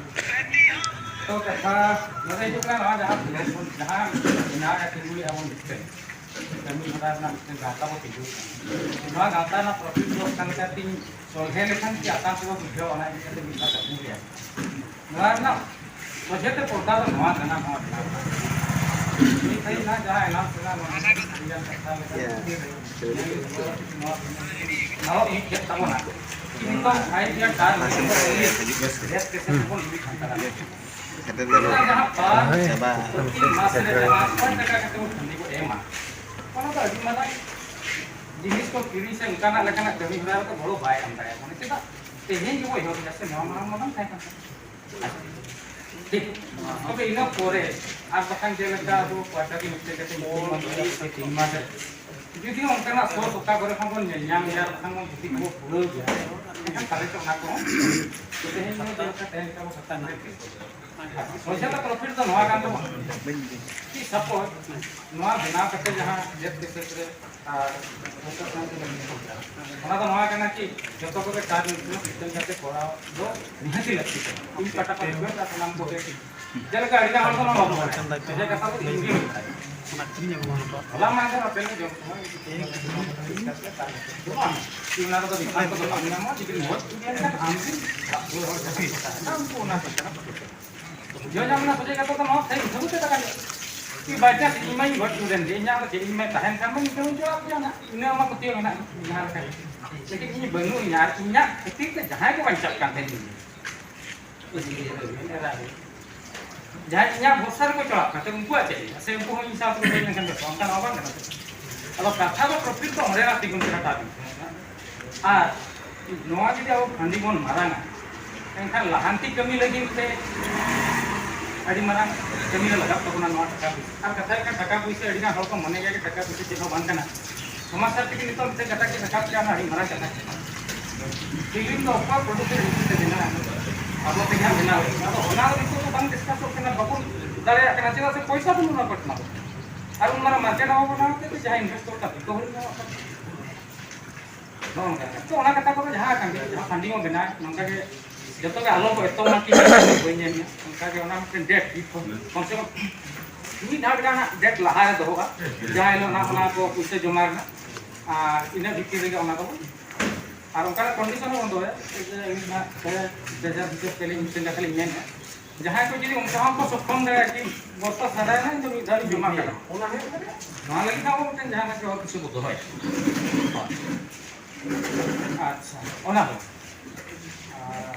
ᱛᱚ ᱠᱟᱛᱷᱟ ᱱᱚᱰᱮ ᱦᱤᱡᱩᱜ ᱠᱟᱱᱟ, ᱱᱚᱣᱟ ᱡᱟᱦᱟᱸ ᱡᱟᱦᱟᱸ ᱢᱮᱱᱟᱜᱼᱟ, ᱛᱤᱸᱜᱩᱭᱮᱫᱼᱟ ᱵᱚᱱ ᱢᱤᱫᱴᱮᱱ, ᱠᱟᱹᱢᱤ ᱦᱚᱨᱟ ᱨᱮᱱᱟᱜ ᱢᱤᱫᱴᱮᱱ ᱜᱟᱶᱛᱟ ᱵᱚ ᱛᱤᱸᱜᱩ ᱠᱟᱱᱟ᱾ ᱱᱚᱣᱟ ᱜᱟᱶᱛᱟ ᱨᱮᱱᱟᱜ ᱯᱨᱚᱯᱷᱤᱴ ᱫᱚ ᱚᱠᱟ ᱞᱮᱠᱟᱛᱤᱧ ᱥᱚᱞᱦᱮ ᱞᱮᱠᱷᱟᱱ ᱠᱤ ᱟᱥᱟᱱ ᱛᱮᱵᱚ ᱵᱩᱡᱷᱟᱹᱣᱟ, ᱚᱱᱟ ᱤᱫᱤ ᱠᱟᱛᱮ ᱢᱤᱫ ᱵᱟᱨ ᱠᱟᱛᱷᱟᱧ ᱞᱟᱹᱭᱟ᱾ ᱱᱚᱣᱟ ᱨᱮᱱᱟᱜ ᱥᱚᱡᱷᱮ ᱛᱮ ᱯᱚᱲᱛᱟ ᱫᱚ ᱱᱚᱣᱟ ᱠᱟᱱᱟ, ᱱᱚᱣᱟ ᱠᱟᱱᱟ᱾ ᱢᱤᱫ ᱜᱷᱟᱹᱲᱤᱡ ᱞᱟᱦᱟ ᱡᱟᱦᱟᱸ ᱮᱱᱟᱝ ᱥᱮᱫᱟᱜ ᱱᱚᱣᱟ ᱟᱹᱰᱤᱜᱟᱱ ᱠᱟᱛᱷᱟ ᱞᱮᱠᱟ ᱱᱚᱣᱟ ᱱᱚᱣᱟ ᱤᱧ ᱪᱮᱫ ᱛᱟᱵᱚᱱᱟ᱾ ᱱᱤᱛᱚᱜ ᱯᱷᱟᱭᱤᱵᱷ ᱤᱭᱟᱨ ᱴᱟᱨᱢ ᱨᱮ ᱵᱮᱥ ᱠᱮᱥᱮ ᱛᱮᱵᱚᱱ ᱤᱫᱤ ᱠᱟᱱ ᱛᱟᱵᱚᱱᱟ᱾ ᱚᱱᱟ ᱡᱟᱦᱟᱸ ᱯᱟᱨ ᱯᱨᱚᱛᱤ ᱢᱟᱥ ᱨᱮ ᱡᱟᱦᱟᱸ ᱯᱟᱸᱪ ᱴᱟᱠᱟ ᱠᱟᱛᱮ ᱵᱚᱱ ᱠᱷᱟᱸᱰᱤ ᱵᱚ ᱮᱢᱟ, ᱚᱱᱟ ᱫᱚ ᱟᱹᱰᱤ ᱢᱟᱨᱟᱝ ᱡᱤᱱᱤᱥ ᱠᱚ ᱠᱤᱨᱤᱧ ᱥᱮ ᱚᱱᱠᱟᱱᱟᱜ ᱞᱮᱠᱟᱱᱟᱜ ᱠᱟᱹᱢᱤ ᱦᱚᱨᱟ ᱨᱮᱫᱚ ᱜᱚᱲᱚ ᱵᱟᱭ ᱮᱢ ᱫᱟᱲᱮᱭᱟᱜ ᱠᱟᱱᱟ᱾ ᱪᱮᱫᱟᱜ? ᱛᱮᱦᱮᱧ ᱜᱮᱵᱚ ᱮᱦᱚᱵ ᱮᱫᱟ ᱥᱮ, ᱱᱚᱣᱟ ᱢᱟᱲᱟᱝ ᱢᱟ ᱵᱟᱝ ᱛᱟᱦᱮᱸ ᱠᱟᱱ ᱛᱟᱵᱚᱱᱟ᱾ ᱴᱷᱤᱠ᱾ ᱛᱚᱵᱮ ᱤᱱᱟᱹ ᱯᱚᱨᱮ ᱟᱨ ᱵᱟᱠᱷᱟᱱ ᱡᱮᱞᱮᱠᱟ ᱟᱵᱚ quarterly ᱢᱤᱫᱴᱮᱡ ᱠᱟᱛᱮ ᱢᱤᱫᱴᱮᱡ ᱢᱚᱱᱛᱷᱞᱤ ᱥᱮ ᱛᱤᱱ ᱢᱟᱥ ᱨᱮ ᱡᱩᱫᱤ ᱚᱱᱠᱟᱱᱟᱜ source ᱚᱠᱟ ᱠᱚᱨᱮ ᱠᱷᱚᱱ ᱵᱚᱱ ᱧᱮᱞ ᱧᱟᱢ ᱜᱮᱭᱟ, ᱵᱟᱠᱷᱟᱱ ᱵᱚᱱ ᱡᱩᱫᱤ ᱵᱚ ᱯᱩᱨᱟᱹᱣ ᱜᱮᱭᱟ, ᱮᱱᱠᱷᱟᱱ ᱛᱟᱦᱞᱮ ᱛᱚ ᱚᱱᱟ ᱠᱚᱦᱚᱸ ᱛᱮᱦᱮᱧ ᱫᱚ ᱡᱮᱞᱮᱠᱟ ᱛᱮᱦᱮᱧ ᱞᱮᱠᱟ ᱵᱚ ᱠᱟᱛᱷᱟ ᱢᱮᱱ ᱠᱮᱫ᱾ ᱯᱚᱭᱥᱟ ᱫᱚ profit ᱫᱚ ᱱᱚᱣᱟ ᱠᱟᱱ ᱛᱟᱵᱚᱱᱟ᱾ ᱠᱤ suppose ᱱᱚᱣᱟ ᱵᱮᱱᱟᱣ ᱠᱟᱛᱮ ᱡᱟᱦᱟᱸ ᱡᱟᱹᱛ ᱵᱤᱥᱮᱥ ᱨᱮ ᱟᱨ ᱚᱱᱟ ᱫᱚ ᱱᱚᱣᱟ ᱠᱟᱱᱟ ᱠᱤ ᱡᱚᱛᱚ ᱠᱚᱜᱮ charge insurance system ᱠᱟᱛᱮ ᱠᱚᱨᱟᱣ ᱫᱚ ᱱᱤᱦᱟᱹᱛ ᱜᱮ ᱞᱟᱹᱠᱛᱤ ᱠᱟᱱᱟ᱾ ᱤᱧ ᱯᱟᱦᱴᱟ ᱠᱷᱚᱱ ᱡᱚᱛᱚ ᱥᱟᱱᱟᱢ ᱠᱚᱜᱮ ᱡᱮᱞᱮᱠᱟ ᱟᱹᱰᱤ ᱜᱟᱱ ᱦᱚᱲ ᱫᱚ ᱱᱚᱣᱟ ᱵᱟᱠᱚ ᱵᱟᱲᱟᱭᱟ᱾ ᱡᱮ ᱠᱟᱛᱷᱟ ᱫᱚ ᱤᱧ ᱜᱮ ᱵᱟᱲᱟᱭᱟ᱾ ᱦᱚᱞᱟ ᱢᱟᱦᱫᱮᱨ ᱟᱯᱮ ᱞᱮ ᱡᱚᱢ ᱥᱚᱢᱚᱭ ᱵᱟᱝ, ᱠᱤ ᱚᱱᱟ ᱨᱮᱫᱚ refund ᱠᱚᱫᱚ ᱵᱟᱝ ᱧᱟᱢᱚᱜᱼᱟ, ᱡᱩᱫᱤ ᱢᱚᱡᱽ ᱠᱚ ᱧᱮᱞ ᱠᱷᱟᱱ ᱟᱢ ᱜᱮ ᱚᱲᱟᱜ ᱫᱩᱣᱟᱹᱨ ᱦᱚᱲ ᱡᱟᱦᱟᱸᱭ ᱠᱚ ᱛᱟᱦᱮᱱᱟ, ᱩᱱᱠᱩ ᱚᱱᱟ ᱠᱚ ᱠᱟᱱᱟ᱾ ᱵᱩᱡᱷᱟᱹᱣ ᱧᱟᱢ ᱮᱱᱟ ᱥᱚᱡᱷᱮ ᱠᱟᱛᱷᱟ ᱫᱚ ᱱᱚᱣᱟ ᱛᱮ ᱵᱩᱡᱷᱟᱹᱣ ᱠᱟᱛᱮ ᱠᱟᱱ ᱜᱮᱭᱟ᱾ ᱠᱤ by chance ᱤᱧ ᱢᱟᱧ ᱜᱚᱡ ᱜᱩᱨᱮᱱ ᱜᱮ, ᱤᱧᱟᱹᱜ ᱫᱚ ᱪᱮᱫ, ᱤᱧ ᱢᱟᱧ ᱛᱟᱦᱮᱱ ᱠᱷᱟᱱ ᱢᱟ ᱤᱧ ᱛᱮᱦᱚᱧ ᱡᱚᱲᱟᱣ ᱠᱮᱭᱟ ᱱᱟᱜ, ᱤᱱᱟᱹ ᱟᱢᱟᱜ ᱯᱟᱹᱛᱭᱟᱹᱣ ᱢᱮᱱᱟᱜ ᱜᱮ, ᱡᱟᱦᱟᱸ ᱞᱮᱠᱟ ᱜᱮ᱾ ᱞᱮᱠᱤᱱ ᱤᱧ ᱵᱟᱹᱱᱩᱜ ᱤᱧᱟ ᱟᱨ ᱤᱧᱟᱹᱜ ᱠᱷᱟᱹᱛᱤᱨ ᱛᱮ ᱡᱟᱦᱟᱸᱭ ᱠᱚ ᱵᱟᱧᱪᱟᱜ ᱠᱟᱱ ᱛᱟᱦᱮᱸ ᱞᱤᱧ, ᱡᱟᱦᱟᱸᱭ ᱤᱧᱟᱹᱜ ᱵᱷᱚᱨᱥᱟ ᱨᱮᱠᱚ ᱪᱟᱞᱟᱜ ᱠᱟᱱ ᱛᱟᱦᱮᱸ, ᱩᱱᱠᱩᱣᱟᱜ ᱪᱮᱫ ᱦᱩᱭᱩᱜᱼᱟ? ᱥᱮ ᱩᱱᱠᱩ ᱦᱚᱸ ᱤᱧ ᱥᱟᱶ ᱛᱮᱠᱚ ᱦᱮᱡ ᱞᱮᱱᱠᱷᱟᱱ ᱫᱚ ᱚᱱᱠᱟ ᱱᱚᱣᱟ ᱵᱟᱝ ᱠᱟᱱᱟ ᱥᱮ? ᱟᱫᱚ ᱠᱟᱛᱷᱟ ᱫᱚ profit ᱫᱚ ᱚᱸᱰᱮᱱᱟᱜ ᱛᱤᱸᱜᱩᱱ ᱠᱟᱱᱟ, ᱴᱟᱨᱜᱮᱴ᱾ ᱟᱨ ᱱᱚᱣᱟ ᱡᱩᱫᱤ ᱟᱵᱚ ᱯᱷᱟᱱᱰᱤᱝ ᱵᱚᱱ ᱢᱟᱨᱟᱝᱟ, ᱮᱱᱠᱷᱟᱱ ᱞᱟᱦᱟᱱᱛᱤ ᱠᱟᱹᱢᱤ ᱞᱟᱹᱜᱤᱫ ᱛᱮ ᱟᱹᱰᱤ ᱢᱟᱨᱟᱝ ᱠᱟᱹᱢᱤ ᱨᱮ ᱞᱟᱜᱟᱜ ᱛᱟᱵᱚᱱᱟ ᱱᱚᱣᱟ ᱴᱟᱠᱟ ᱯᱚᱭᱥᱟ᱾ ᱟᱨ ᱠᱟᱛᱷᱟ ᱦᱩᱭᱩᱜ ᱠᱟᱱᱟ, ᱴᱟᱠᱟ ᱯᱚᱭᱥᱟ ᱟᱹᱰᱤ ᱜᱟᱱ ᱦᱚᱲ ᱠᱚ ᱢᱚᱱᱮ ᱜᱮᱭᱟ ᱡᱮ ᱴᱟᱠᱟ ᱯᱚᱭᱥᱟ ᱪᱮᱫ ᱦᱚᱸ ᱵᱟᱝ ᱠᱟᱱᱟ᱾ ᱥᱚᱢᱟᱡᱽ ᱥᱟᱨ ᱛᱮᱜᱮ ᱱᱤᱛᱚᱜ ᱢᱤᱫᱴᱮᱱ ᱜᱟᱛᱟᱠ ᱜᱮ ᱨᱟᱠᱟᱵ ᱠᱮᱜᱼᱟ, ᱚᱱᱟ ᱟᱹᱰᱤ ᱢᱟᱨᱟᱝ ᱠᱟᱛᱷᱟ ᱠᱟᱱᱟ᱾ ᱯᱷᱤᱞᱢ ᱫᱚ ᱚᱠᱚᱭ ᱯᱨᱚᱰᱩᱥᱟᱨ ᱦᱤᱥᱟᱹᱵ ᱛᱮ ᱵᱮᱱᱟᱜᱼᱟ? ᱟᱵᱚ ᱛᱮᱜᱮ ᱦᱟᱸᱜ ᱵᱮᱱᱟᱣ ᱦᱩᱭᱩᱜᱼᱟ᱾ ᱟᱫᱚ ᱚᱱᱟ ᱱᱤᱛᱚᱜ ᱫᱚ ᱵᱟᱝ ᱰᱤᱥᱠᱟᱥᱚᱜ ᱠᱟᱱᱟ, ᱵᱟᱵᱚᱱ ᱫᱟᱲᱮᱭᱟᱜ ᱠᱟᱱᱟ, ᱪᱮᱫᱟᱜ ᱥᱮ ᱯᱚᱭᱥᱟ ᱵᱟᱹᱱᱩᱜᱼᱟ ᱯᱟᱴᱱᱟ ᱨᱮ᱾ ᱟᱨ ᱩᱱ ᱢᱟᱨᱟᱝ ᱢᱟᱨᱠᱮᱴ ᱦᱚᱸ ᱵᱟᱹᱱᱩᱜᱼᱟ, ᱡᱟᱦᱟᱸᱭ ᱤᱱᱵᱷᱮᱥᱴᱚᱨ ᱠᱟᱛᱮ ᱠᱚ ᱦᱩᱭᱩᱜᱼᱟ᱾ ᱱᱚᱜᱼᱚ ᱱᱚᱝᱠᱟ᱾ ᱛᱚ, ᱚᱱᱟ ᱠᱟᱛᱷᱟ ᱠᱚᱫᱚ ᱡᱟᱦᱟᱸ ᱠᱟᱱ ᱜᱮᱭᱟ, ᱡᱟᱦᱟᱸ ᱯᱷᱟᱱᱰᱤᱝ ᱦᱚᱸ ᱢᱮᱱᱟᱜᱼᱟ, ᱱᱚᱝᱠᱟ ᱜᱮ ᱡᱚᱛᱚ ᱜᱮ ᱟᱞᱚ ᱠᱚ ᱮᱛᱚᱢᱟ ᱠᱤ ᱵᱟᱹᱧ ᱧᱟᱢᱟ, ᱚᱱᱠᱟ ᱜᱮ ᱚᱱᱟ ᱢᱤᱫᱴᱮᱱ ᱰᱮᱴ ᱠᱚᱢ ᱥᱮ ᱠᱚᱢ ᱢᱤᱫ ᱫᱷᱟᱣ ᱜᱟᱱ ᱦᱟᱸᱜ ᱰᱮᱴ ᱞᱟᱦᱟ ᱨᱮ ᱫᱚᱦᱚᱜᱼᱟ, ᱡᱟᱦᱟᱸ ᱦᱤᱞᱳᱜ ᱦᱟᱸᱜ ᱚᱱᱟ ᱠᱚ ᱯᱩᱭᱥᱟᱹ ᱡᱚᱢᱟ ᱨᱮᱱᱟᱜ, ᱟᱨ ᱤᱱᱟᱹ ᱵᱷᱤᱛᱤᱨ ᱨᱮᱜᱮ ᱚᱱᱟ ᱫᱚ, ᱟᱨ ᱚᱱᱠᱟᱱᱟᱜ ᱠᱚᱱᱰᱤᱥᱚᱱ ᱦᱚᱸ ᱵᱚᱱ ᱫᱚᱦᱚᱭᱟ ᱡᱮ ᱟᱹᱞᱤᱧ ᱦᱟᱸᱜ ᱯᱮ ᱵᱮᱡᱟᱨ ᱦᱤᱥᱟᱹᱵ ᱛᱮᱞᱤᱧ ᱢᱤᱫᱴᱮᱱ ᱠᱟᱛᱷᱟ ᱞᱤᱧ ᱢᱮᱱᱟ, ᱡᱟᱦᱟᱸᱭ ᱠᱚ ᱡᱩᱫᱤ ᱚᱱᱠᱟ ᱦᱚᱸᱠᱚ ᱥᱚᱠᱠᱷᱚᱢ ᱫᱟᱲᱮᱭᱟᱜᱼᱟ ᱡᱮ ᱵᱚᱨᱥᱟ ᱥᱟᱨᱟᱭᱮᱱᱟ ᱤᱧ ᱫᱚ ᱢᱤᱫ ᱫᱷᱟᱣ ᱤᱧ ᱡᱚᱢᱟ ᱠᱟᱜᱼᱟ, ᱚᱱᱟ ᱦᱩᱭᱩᱜ ᱠᱟᱱᱟ᱾ ᱱᱚᱣᱟ ᱞᱟᱹᱜᱤᱫ ᱦᱚᱸ ᱟᱵᱚ ᱢᱤᱫᱴᱮᱱ ᱡᱟᱦᱟᱸ ᱱᱟᱜ ᱦᱚᱨ ᱠᱤᱪᱷᱩ ᱵᱚ ᱫᱚᱦᱚᱭᱟ᱾ ᱟᱪᱪᱷᱟ, ᱚᱱᱟ ᱦᱚᱸ᱾ ᱟᱨ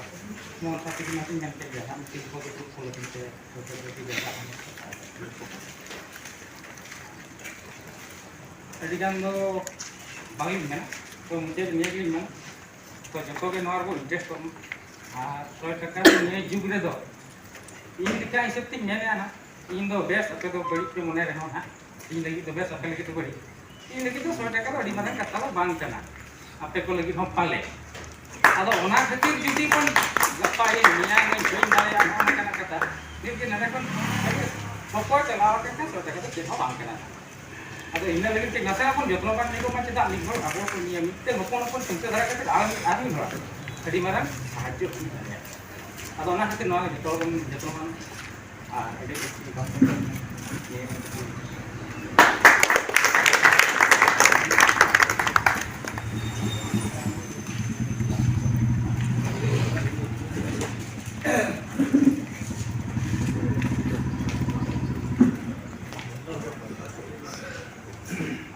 ᱱᱚᱣᱟ ᱥᱟᱨᱴᱤᱯᱷᱤᱠᱮᱴ ᱢᱟᱛᱚᱧ ᱧᱟᱢ ᱠᱮᱫ ᱜᱮᱭᱟ, ᱦᱟᱸᱜ ᱢᱤᱫᱴᱤᱡ ᱠᱚ ᱫᱩᱲᱩᱵ ᱠᱚ ᱞᱟᱹᱜᱤᱫ ᱛᱮ ᱦᱚᱭᱛᱳ ᱡᱩᱫᱤ ᱵᱮᱱ ᱪᱟᱞᱟᱜ ᱠᱷᱟᱱ᱾ ᱟᱹᱰᱤ ᱜᱟᱱ ᱫᱚ ᱵᱟᱝᱞᱤᱧ ᱢᱮᱱᱟ, ᱛᱚ ᱢᱩᱪᱟᱹᱫ ᱱᱤᱭᱟᱹ ᱜᱮᱞᱤᱧ ᱢᱮᱱᱟ, ᱛᱚ ᱡᱚᱛᱚ ᱜᱮ ᱱᱚᱣᱟ ᱨᱮᱵᱚ ᱤᱱᱴᱟᱨᱮᱥᱴ ᱠᱚᱜ ᱢᱟ᱾ ᱟᱨ ᱥᱚᱭ ᱴᱟᱠᱟ ᱫᱚ ᱱᱤᱭᱟᱹ ᱡᱩᱜᱽ ᱨᱮᱫᱚ ᱤᱧ ᱞᱮᱠᱟ ᱦᱤᱥᱟᱹᱵ ᱛᱤᱧ ᱢᱮᱱᱮᱫᱼᱟ ᱱᱟᱜ, ᱤᱧ ᱫᱚ ᱵᱮᱥ, ᱟᱯᱮ ᱫᱚ ᱵᱟᱹᱲᱤᱡ ᱯᱮ ᱢᱚᱱᱮ ᱨᱮᱦᱚᱸ ᱱᱟᱜ, ᱤᱧ ᱞᱟᱹᱜᱤᱫ ᱫᱚ ᱵᱮᱥ, ᱟᱯᱮ ᱞᱟᱹᱜᱤᱫ ᱫᱚ ᱵᱟᱹᱲᱤᱡ᱾ ᱤᱧ ᱞᱟᱹᱜᱤᱫ ᱫᱚ ᱥᱚᱭ ᱴᱟᱠᱟ ᱫᱚ ᱟᱹᱰᱤ ᱢᱟᱨᱟᱝ ᱠᱟᱛᱷᱟ ᱫᱚ ᱵᱟᱝ ᱠᱟᱱᱟ, ᱟᱯᱮ ᱠᱚ ᱞᱟᱹᱜᱤᱫ ᱦᱚᱸ ᱯᱟᱞᱮ᱾ ᱟᱫᱚ ᱚᱱᱟ ᱠᱷᱟᱹᱛᱤᱨ ᱡᱩᱫᱤ ᱵᱚᱱ ᱜᱟᱯᱟ ᱤᱧ ᱢᱮᱭᱟᱝ ᱤᱧ ᱵᱟᱹᱧ ᱫᱟᱲᱮᱭᱟᱜᱼᱟ, ᱱᱚᱜᱼᱚ ᱱᱚᱝᱠᱟᱱᱟᱜ ᱠᱟᱛᱷᱟ, ᱡᱩᱫᱤ ᱱᱚᱰᱮ ᱠᱷᱚᱱ ᱵᱚᱠᱚ ᱪᱟᱞᱟᱣ ᱟᱠᱟᱱ ᱠᱷᱟᱱ ᱥᱚᱭ ᱴᱟᱠᱟ ᱫᱚ ᱪᱮᱫ ᱦᱚᱸ ᱵᱟᱝ ᱠᱟᱱᱟ᱾ ᱟᱫᱚ ᱤᱱᱟᱹ ᱞᱟᱹᱜᱤᱫ ᱛᱮ ᱱᱟᱥᱮ ᱱᱟᱜ ᱵᱚᱱ ᱡᱚᱛᱱᱚ ᱵᱟᱱ ᱧᱚᱜᱚᱜ ᱢᱟ, ᱪᱮᱫᱟᱜ ᱢᱤᱫ ᱦᱚᱲ ᱟᱵᱚ ᱠᱚ ᱱᱤᱭᱟᱹ ᱢᱤᱫᱴᱮᱱ ᱦᱚᱯᱚᱱ ᱦᱚᱯᱚᱱ ᱪᱤᱱᱛᱟᱹ ᱫᱷᱟᱨᱟ ᱠᱟᱛᱮ ᱟᱨ ᱢᱤᱫ, ᱟᱨ ᱢᱤᱫ ᱦᱚᱲᱟᱜ ᱟᱹᱰᱤ ᱢᱟᱨᱟᱝ ᱥᱟᱦᱟᱡᱽᱡᱚ ᱦᱩᱭ ᱫᱟᱲᱮᱭᱟᱜᱼᱟ᱾ ᱟᱫᱚ ᱚᱱᱟ ᱠᱷᱟᱹᱛᱤᱨ ᱱᱚᱣᱟ ᱜᱮ ᱡᱚᱛᱚ ᱦᱚᱲ ᱵᱚᱱ ᱡᱚᱛᱱᱚ ᱢᱟ᱾ ᱟᱨ ᱟᱹᱰᱤ ᱡᱟᱹᱥᱛᱤ ᱵᱟᱝ ᱠᱟᱛᱮ ᱱᱤᱭᱟᱹ ᱜᱮ᱾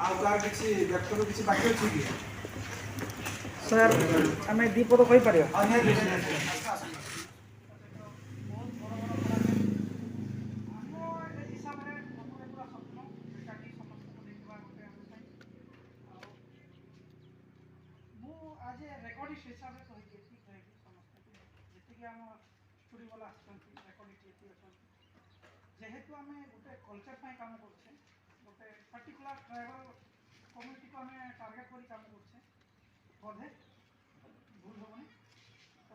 ଆଉ କାହାର କିଛି ବ୍ୟକ୍ତିଗତ କିଛି ବାକି ଅଛି କି? ସାର୍, ଆମେ ଦି ପଦ କହିପାରିବା? ଆଉ ନିହାତି, ନିହାତି। ଆସ, ଆସ। ବହୁତ ବଡ଼ ବଡ଼ କଳାକାର। ଆମ ଏଇ ହିସାବରେ ଲୋକର ପୁରା ସ୍ୱପ୍ନ, ଏକାଠି ସମସ୍ତଙ୍କୁ ଦେଖିବା ଗୋଟେ ଆମେ ପାଇଁ। ଆଉ ମୁଁ ଆଜି ରେକର୍ଡିଷ୍ଟ ହିସାବରେ କହିଦେଇଛି, କହିବି ସମସ୍ତଙ୍କୁ, ଯେତିକି ଆମ ଷ୍ଟୁଡ଼ିଓ ବାଲା ଆସିଛନ୍ତି, ରେକର୍ଡିଷ୍ଟ ଯେତିକି ଅଛନ୍ତି, ଯେହେତୁ ଆମେ ଗୋଟେ କଲଚର ପାଇଁ କାମ କରୁଛେ, ଗୋଟେ ପର୍ଟିକୁଲାର ଟ୍ରାଇବାଲ କମ୍ୟୁନିଟିକୁ ଆମେ ଟାର୍ଗେଟ କରି କାମ କରୁଛେ, ବୋଧେ ଭୁଲ ହବନି। ତ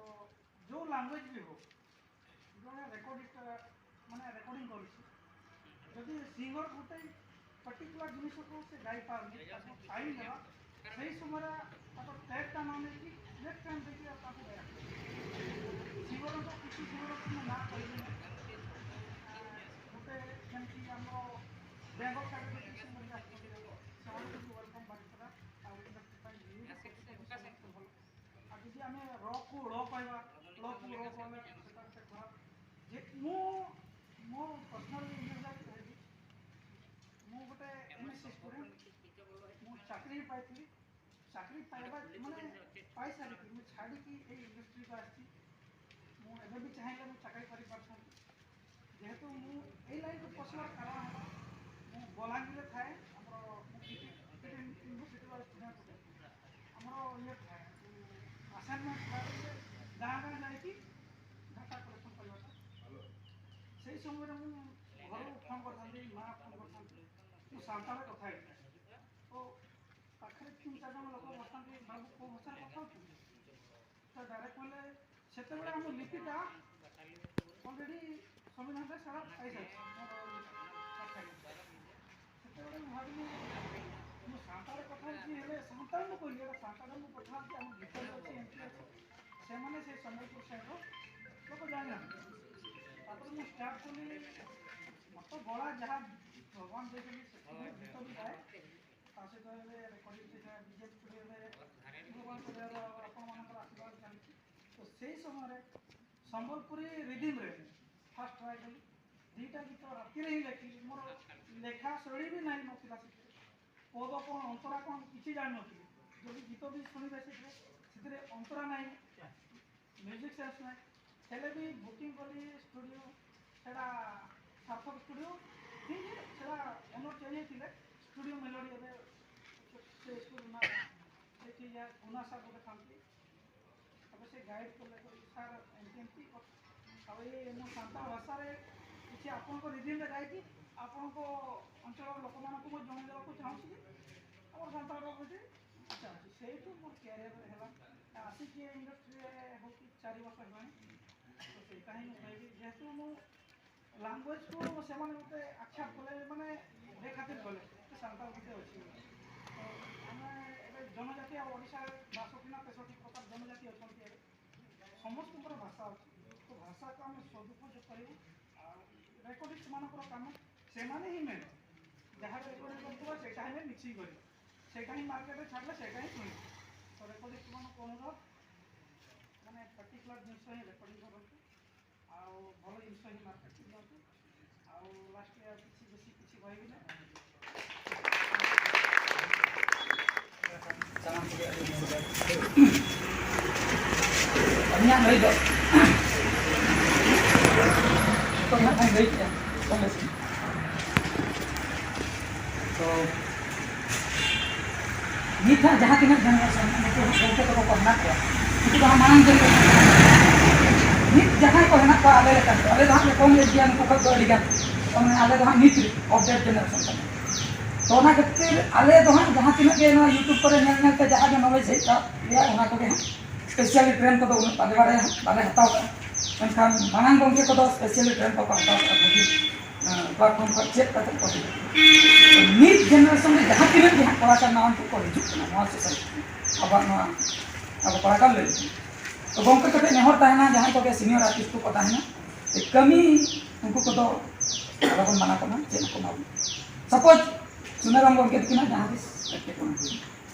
ଯୋଉ ଲାଙ୍ଗୁଏଜ ବି ହଉ, ଜଣେ ରେକର୍ଡିଷ୍ଟ ମାନେ ରେକର୍ଡିଂ କରୁଛି, ଯଦି ସିଙ୍ଗର ଗୋଟେ ପର୍ଟିକୁଲାର ଜିନିଷକୁ ସେ ଗାଇପାରୁନି, ତାକୁ ଟାଇମ୍ ଦେବା, ସେଇ ସମୟରେ ତାକୁ ଟ୍ରେକ୍ଟା ନ ନେଇକି ଲେଟ୍ ଟାଇମ୍ ଦେଇକି ତାକୁ ଗାଇବା। ସିଙ୍ଗରଙ୍କ, କିଛି ସିଙ୍ଗରଙ୍କ ମୁଁ ନାଁ କହିବିନି, ଗୋଟେ ଯେମିତି ଆମର ବେଙ୍ଗଲ କାର୍ଡ ସେମାନେ ୱେଲକମ୍ ବାରିପଦା ଆଉ ଇଣ୍ଡଷ୍ଟ୍ରି ପାଇଁ ନ୍ୟୁଜ୍। ଆଉ ଯଦି ଆମେ ର କୁ ଳ କହିବା, ଳ କୁ ର କହିଲେ ସେଟା ଗୋଟେ ଖରାପ। ଯେ ମୁଁ ମୋ ପର୍ସନାଲ ଇଣ୍ଡିଭିଜୁଆଲ କହିବି, ମୁଁ ଗୋଟେ ଏମ୍ ଏସ୍ ସି ଷ୍ଟୁଡେଣ୍ଟ, ମୁଁ ଚାକିରି ପାଇଥିଲି। ଚାକିରି ପାଇବା ମାନେ ପାଇସାରିକି ମୁଁ ଛାଡ଼ିକି ଏଇ ଇଣ୍ଡଷ୍ଟ୍ରିକୁ ଆସିଛି। ମୁଁ ଏବେ ବି ଚାହିଁଲେ ମୁଁ ଚାକିରି କରିପାରିଥାନ୍ତି। ଯେହେତୁ ମୁଁ ଏଇ ଲାଇନ୍କୁ ପଶିବାର କାରଣ ହେଲା, ମୁଁ ବଲାଙ୍ଗୀରରେ ଥାଏ, ଆମର ମୁଁ ୟୁନିଭର୍ସିଟିର ଷ୍ଟୁଡେଣ୍ଟ ଗୋଟେ। ଆମର ଇଏ ଥାଏ, ଆସାଇନମେଣ୍ଟ ଥାଏ, ଗାଁ ଗାଁ ଯାଇକି ଡାଟା କଲେକ୍ସନ୍ କରିବାଟା। ସେଇ ସମୟରେ ମୁଁ ଘରକୁ ଫୋନ୍ କରିଥାନ୍ତି, ମା ଫୋନ୍ କରିଥାନ୍ତି, ମୁଁ ସାନ୍ତାଳ କଥା ହେଇଥିଲି। ତ ପାଖରେ ତିନି ଚାରି ଜଣ ଲୋକ ବସିଥାନ୍ତି, "ବାବୁ, କୋଉ ଭାଷାରେ କଥା ହଉଛନ୍ତି?" ତ ଡାଇରେକ୍ଟ କହିଲେ, ସେତେବେଳେ ଆମ ଲିପିଟା ଅଲରେଡ଼ି ସମ୍ବିଧାନରେ ସେଟା ପାଇସାରିଛି, ମୋର ପାଖରେ। ସେତେବେଳେ ମୁଁ ଭାବିଲି, "ମୁଁ ସାନ୍ତାଳରେ କଥା ହଉଛି, ହେଲେ ସାନ୍ତାଳ ମୁଁ କହିଲି, ଏଇଟା ସାନ୍ତାଳ ମୁଁ କଥା ହଉଛି, ଆମ ଭିତରେ ଅଛି, ଏମିତି ଅଛି।" ସେମାନେ ସେ ସମ୍ବଲପୁର ସାଇଡ୍ର ଲୋକ ଜାଣିନାହାନ୍ତି। ତାପରେ ମୁଁ ଷ୍ଟାର୍ଟ କଲି, ମତେ ଗଳା ଯାହା ଭଗବାନ ଦେଇଛନ୍ତି, ସେତିକି ଗୀତ ବି ଗାଏ। ତା ସହିତ ଏବେ ରେକର୍ଡିଂ ସେଇଟା ବିଜେପି ଷ୍ଟୁଡ଼ିଓରେ ଭଗବାନ କରିବାର ଆପଣମାନଙ୍କର ଆଶୀର୍ବାଦ ଚାଲିଛି। ତ ସେଇ ସମୟରେ ସମ୍ବଲପୁରୀ ରିଦିମ୍ରେ ଫାଷ୍ଟ ଟ୍ରାଏ କଲି। ଦୁଇଟା ଗୀତ ରାତିରେ ହିଁ ଲେଖିଲି। ମୋର ଲେଖା ଶୈଳୀ ବି ନାହିଁ ନଥିଲା ସେଥିରେ। ପଦ କ'ଣ, ଅନ୍ତରା କ'ଣ, କିଛି ଜାଣିନଥିଲି। ଯଦି ଗୀତ ବି ଶୁଣିବେ ସେଥିରେ, ସେଥିରେ ଅନ୍ତରା ନାହିଁ, ମ୍ୟୁଜିକ୍ ସେନ୍ସ ନାହିଁ। ହେଲେ ବି ବୁକିଂ କଲି ଷ୍ଟୁଡ଼ିଓ, ସେଟା ସାର୍ଥକ ଷ୍ଟୁଡ଼ିଓ। ଠିକ୍ ସେଟା ଓନର୍ ଚେଞ୍ଜ ହେଇଥିଲେ, ଷ୍ଟୁଡ଼ିଓ ମେଲୋଡ଼ି ଏବେ ସେ ଷ୍ଟୁଡ଼ିଓ ନା, ସେଠି ଯା ଗୁନା ସାର୍ ଗୋଟେ ଥାନ୍ତି। ତାପରେ ସେ ଗାଇଡ୍ କଲେ, କହିଲେ, "ସାର୍, ଏମିତି ଏମିତି କଥା।" ଆଉ ଏଇ ମୁଁ ସାନ୍ତାଳ ଭାଷାରେ କିଛି ଆପଣଙ୍କ ରିଦିମ୍ରେ ଗାଇକି ଆପଣଙ୍କ ଅଞ୍ଚଳର ଲୋକମାନଙ୍କୁ ମୁଁ ଜଣେଇ ଦେବାକୁ ଚାହୁଁଛି ଯେ ଆମର ସାନ୍ତାଳ ଭାଷା ହଉଛି, ଆଚ୍ଛା, ଆଚ୍ଛା, ସେଇଠୁ ମୋର କ୍ୟାରିୟର ହେଲା। ଆସିକି ଏ ଇଣ୍ଡଷ୍ଟ୍ରିରେ ହଉଛି ଚାରି ବର୍ଷ ହେଲାଣି। ତ ସେଇଟା ହିଁ ମୁଁ କହିବି, ଯେହେତୁ ମୁଁ ଲାଙ୍ଗୁଏଜକୁ ସେମାନେ ମୋତେ ଆକ୍ଷେପ କଲେ, ମାନେ ବେଖାତିର କଲେ, "ଏ ସାନ୍ତାଳ ଗୋଟେ ଅଛି।" ତ ଆମେ ଏବେ ଜନଜାତି, ଆଉ ଓଡ଼ିଶାରେ ବାଷଠି ନା ତେଷଠି ପ୍ରକାର ଜନଜାତି ଅଛନ୍ତି। ଏବେ ସମସ୍ତଙ୍କର ଭାଷା ଅଛି, ତ ଭାଷାକୁ ଆମେ ସଦୁପଯୋଗ କରିବୁ। ଆଉ ରେକର୍ଡିଷ୍ଟମାନଙ୍କର କାମ ସେମାନେ ହିଁ ମେନ୍। ଯାହା ରେକର୍ଡିଂ କରୁଥିବ ସେଇଟା ହିଁ ମିକ୍ସିଂ କରିବ, ସେଇଟା ହିଁ ମାର୍କେଟରେ ଛାଡ଼ିଲେ ସେଇଟା ହିଁ ଶୁଣିବ। ତ ରେକର୍ଡିଂ ମାନଙ୍କୁ ଅନୁରୋଧ, ମାନେ ପର୍ଟିକୁଲାର ଜିନିଷ ହିଁ ରେକର୍ଡିଂ କରନ୍ତୁ, ଆଉ ଭଲ ଜିନିଷ ହିଁ ମାର୍କେଟିଂ ନିଅନ୍ତୁ। ଆଉ ଲାଷ୍ଟରେ ଆଉ କିଛି ବେଶୀ କିଛି କହିବି ନାହିଁ। ᱟᱹᱞᱤᱧᱟᱜ ᱞᱟᱹᱭ ᱫᱚ ᱡᱚᱛᱚ ᱜᱮ ᱦᱟᱸᱜ ᱞᱤᱧ ᱞᱟᱹᱭ ᱠᱮᱜᱼᱟ ᱠᱚᱢ ᱵᱮᱥᱤ᱾ ᱛᱚ ᱱᱤᱛ ᱦᱟᱸᱜ ᱡᱟᱦᱟᱸ ᱛᱤᱱᱟᱹᱜ ᱡᱮᱱᱟᱨᱮᱥᱚᱱ ᱱᱩᱠᱩ ᱜᱚᱢᱠᱮ ᱛᱟᱠᱚ ᱠᱚ ᱦᱮᱱᱟᱜ ᱠᱚᱣᱟ, ᱩᱱᱠᱩ ᱫᱚ ᱦᱟᱸᱜ ᱢᱟᱲᱟᱝ ᱡᱮᱱᱟᱨᱮᱥᱚᱱ᱾ ᱱᱤᱛ ᱡᱟᱦᱟᱸᱭ ᱠᱚ ᱦᱮᱱᱟᱜ ᱠᱚᱣᱟ ᱟᱞᱮ ᱞᱮᱠᱟᱱ ᱠᱚ, ᱟᱞᱮ ᱫᱚ ᱦᱟᱸᱜ ᱞᱮ ᱠᱚᱢ ᱮᱡᱽ ᱜᱮᱭᱟ ᱱᱩᱠᱩ ᱠᱷᱚᱱ ᱫᱚ ᱟᱹᱰᱤ ᱜᱟᱱ᱾ ᱛᱟᱨ ᱢᱟᱱᱮ ᱟᱞᱮ ᱫᱚ ᱦᱟᱸᱜ ᱱᱤᱛ ᱨᱮ ᱟᱯᱰᱮᱴ ᱡᱮᱱᱟᱨᱮᱥᱚᱱ ᱠᱟᱱᱟ᱾ ᱛᱚ ᱚᱱᱟ ᱠᱷᱟᱹᱛᱤᱨ ᱟᱞᱮ ᱫᱚ ᱦᱟᱸᱜ ᱡᱟᱦᱟᱸ ᱛᱤᱱᱟᱹᱜ ᱜᱮ ᱱᱚᱣᱟ YouTube ᱠᱚᱨᱮ ᱧᱮᱞ ᱧᱮᱞ ᱛᱮ ᱡᱟᱦᱟᱸ ᱜᱮ ᱱᱚᱞᱮᱡᱽ ᱦᱮᱡ ᱠᱟᱜ ᱞᱮᱭᱟ, ᱚᱱᱟ ᱠᱚᱜᱮ ᱦᱟᱸᱜ᱾ ᱥᱯᱮᱥᱟᱞᱤ ᱴᱨᱮᱱ ᱠᱚᱫᱚ ᱩᱱᱟᱹᱜ ᱵᱟᱞᱮ ᱵᱟᱲᱟᱭᱟ ᱦᱟᱸᱜ, ᱵᱟᱞᱮ ᱦᱟᱛᱟᱣ ᱠᱟᱜᱼᱟ᱾ ᱢᱮᱱᱠᱷᱟᱱ ᱢᱟᱲᱟᱝ ᱜᱚᱢᱠᱮ ᱠᱚᱫᱚ ᱥᱯᱮᱥᱟᱞᱤ ᱴᱨᱮᱱ ᱠᱚᱠᱚ ᱦᱟᱛᱟᱣ ᱠᱟᱜᱼᱟ, ᱵᱷᱟᱹᱜᱤ ᱯᱞᱟᱴᱯᱷᱚᱨᱢ ᱠᱷᱚᱱ ᱪᱮᱫ ᱠᱟᱛᱮ ᱠᱚ ᱦᱤᱡᱩᱜ ᱠᱟᱱᱟ᱾ ᱱᱤᱛ ᱡᱮᱱᱟᱨᱮᱥᱚᱱ ᱨᱮ ᱡᱟᱦᱟᱸ ᱛᱤᱱᱟᱹᱜ ᱜᱮ ᱦᱟᱸᱜ ᱠᱚᱲᱟ ᱠᱚ ᱱᱟᱣᱟ ᱠᱚ ᱦᱤᱡᱩᱜ ᱠᱟᱱᱟ ᱱᱚᱣᱟ ᱥᱳᱥᱟᱭᱴᱤ, ᱟᱵᱚᱣᱟᱜ ᱱᱚᱣᱟ ᱟᱵᱚ ᱠᱚᱲᱟ ᱠᱚ ᱞᱟᱹᱭ ᱛᱮ᱾ ᱛᱚ ᱜᱚᱢᱠᱮ ᱠᱚᱴᱷᱮᱱ ᱱᱮᱦᱚᱨ ᱛᱟᱦᱮᱱᱟ, ᱡᱟᱦᱟᱸᱭ ᱠᱚᱜᱮ ᱥᱤᱱᱤᱭᱚᱨ ᱟᱨᱴᱤᱥᱴ ᱠᱚᱠᱚ ᱛᱟᱦᱮᱱᱟ, ᱠᱟᱹᱢᱤ ᱩᱱᱠᱩ ᱠᱚᱫᱚ ᱟᱞᱚᱵᱚᱱ ᱢᱟᱱᱟ ᱠᱚᱢᱟ, ᱪᱮᱫ ᱦᱚᱸᱠᱚ ᱮᱢᱟ ᱵᱚᱱᱟ᱾ ᱥᱟᱯᱳᱡᱽ ᱥᱩᱱᱟᱨᱟᱢ ᱜᱚᱢᱠᱮ ᱛᱟᱹᱠᱤᱱᱟᱜ ᱡᱟᱦᱟᱸ ᱛᱤᱥ ᱮᱴᱠᱮᱴᱚᱬᱮ ᱦᱩᱭᱩᱜᱼᱟ,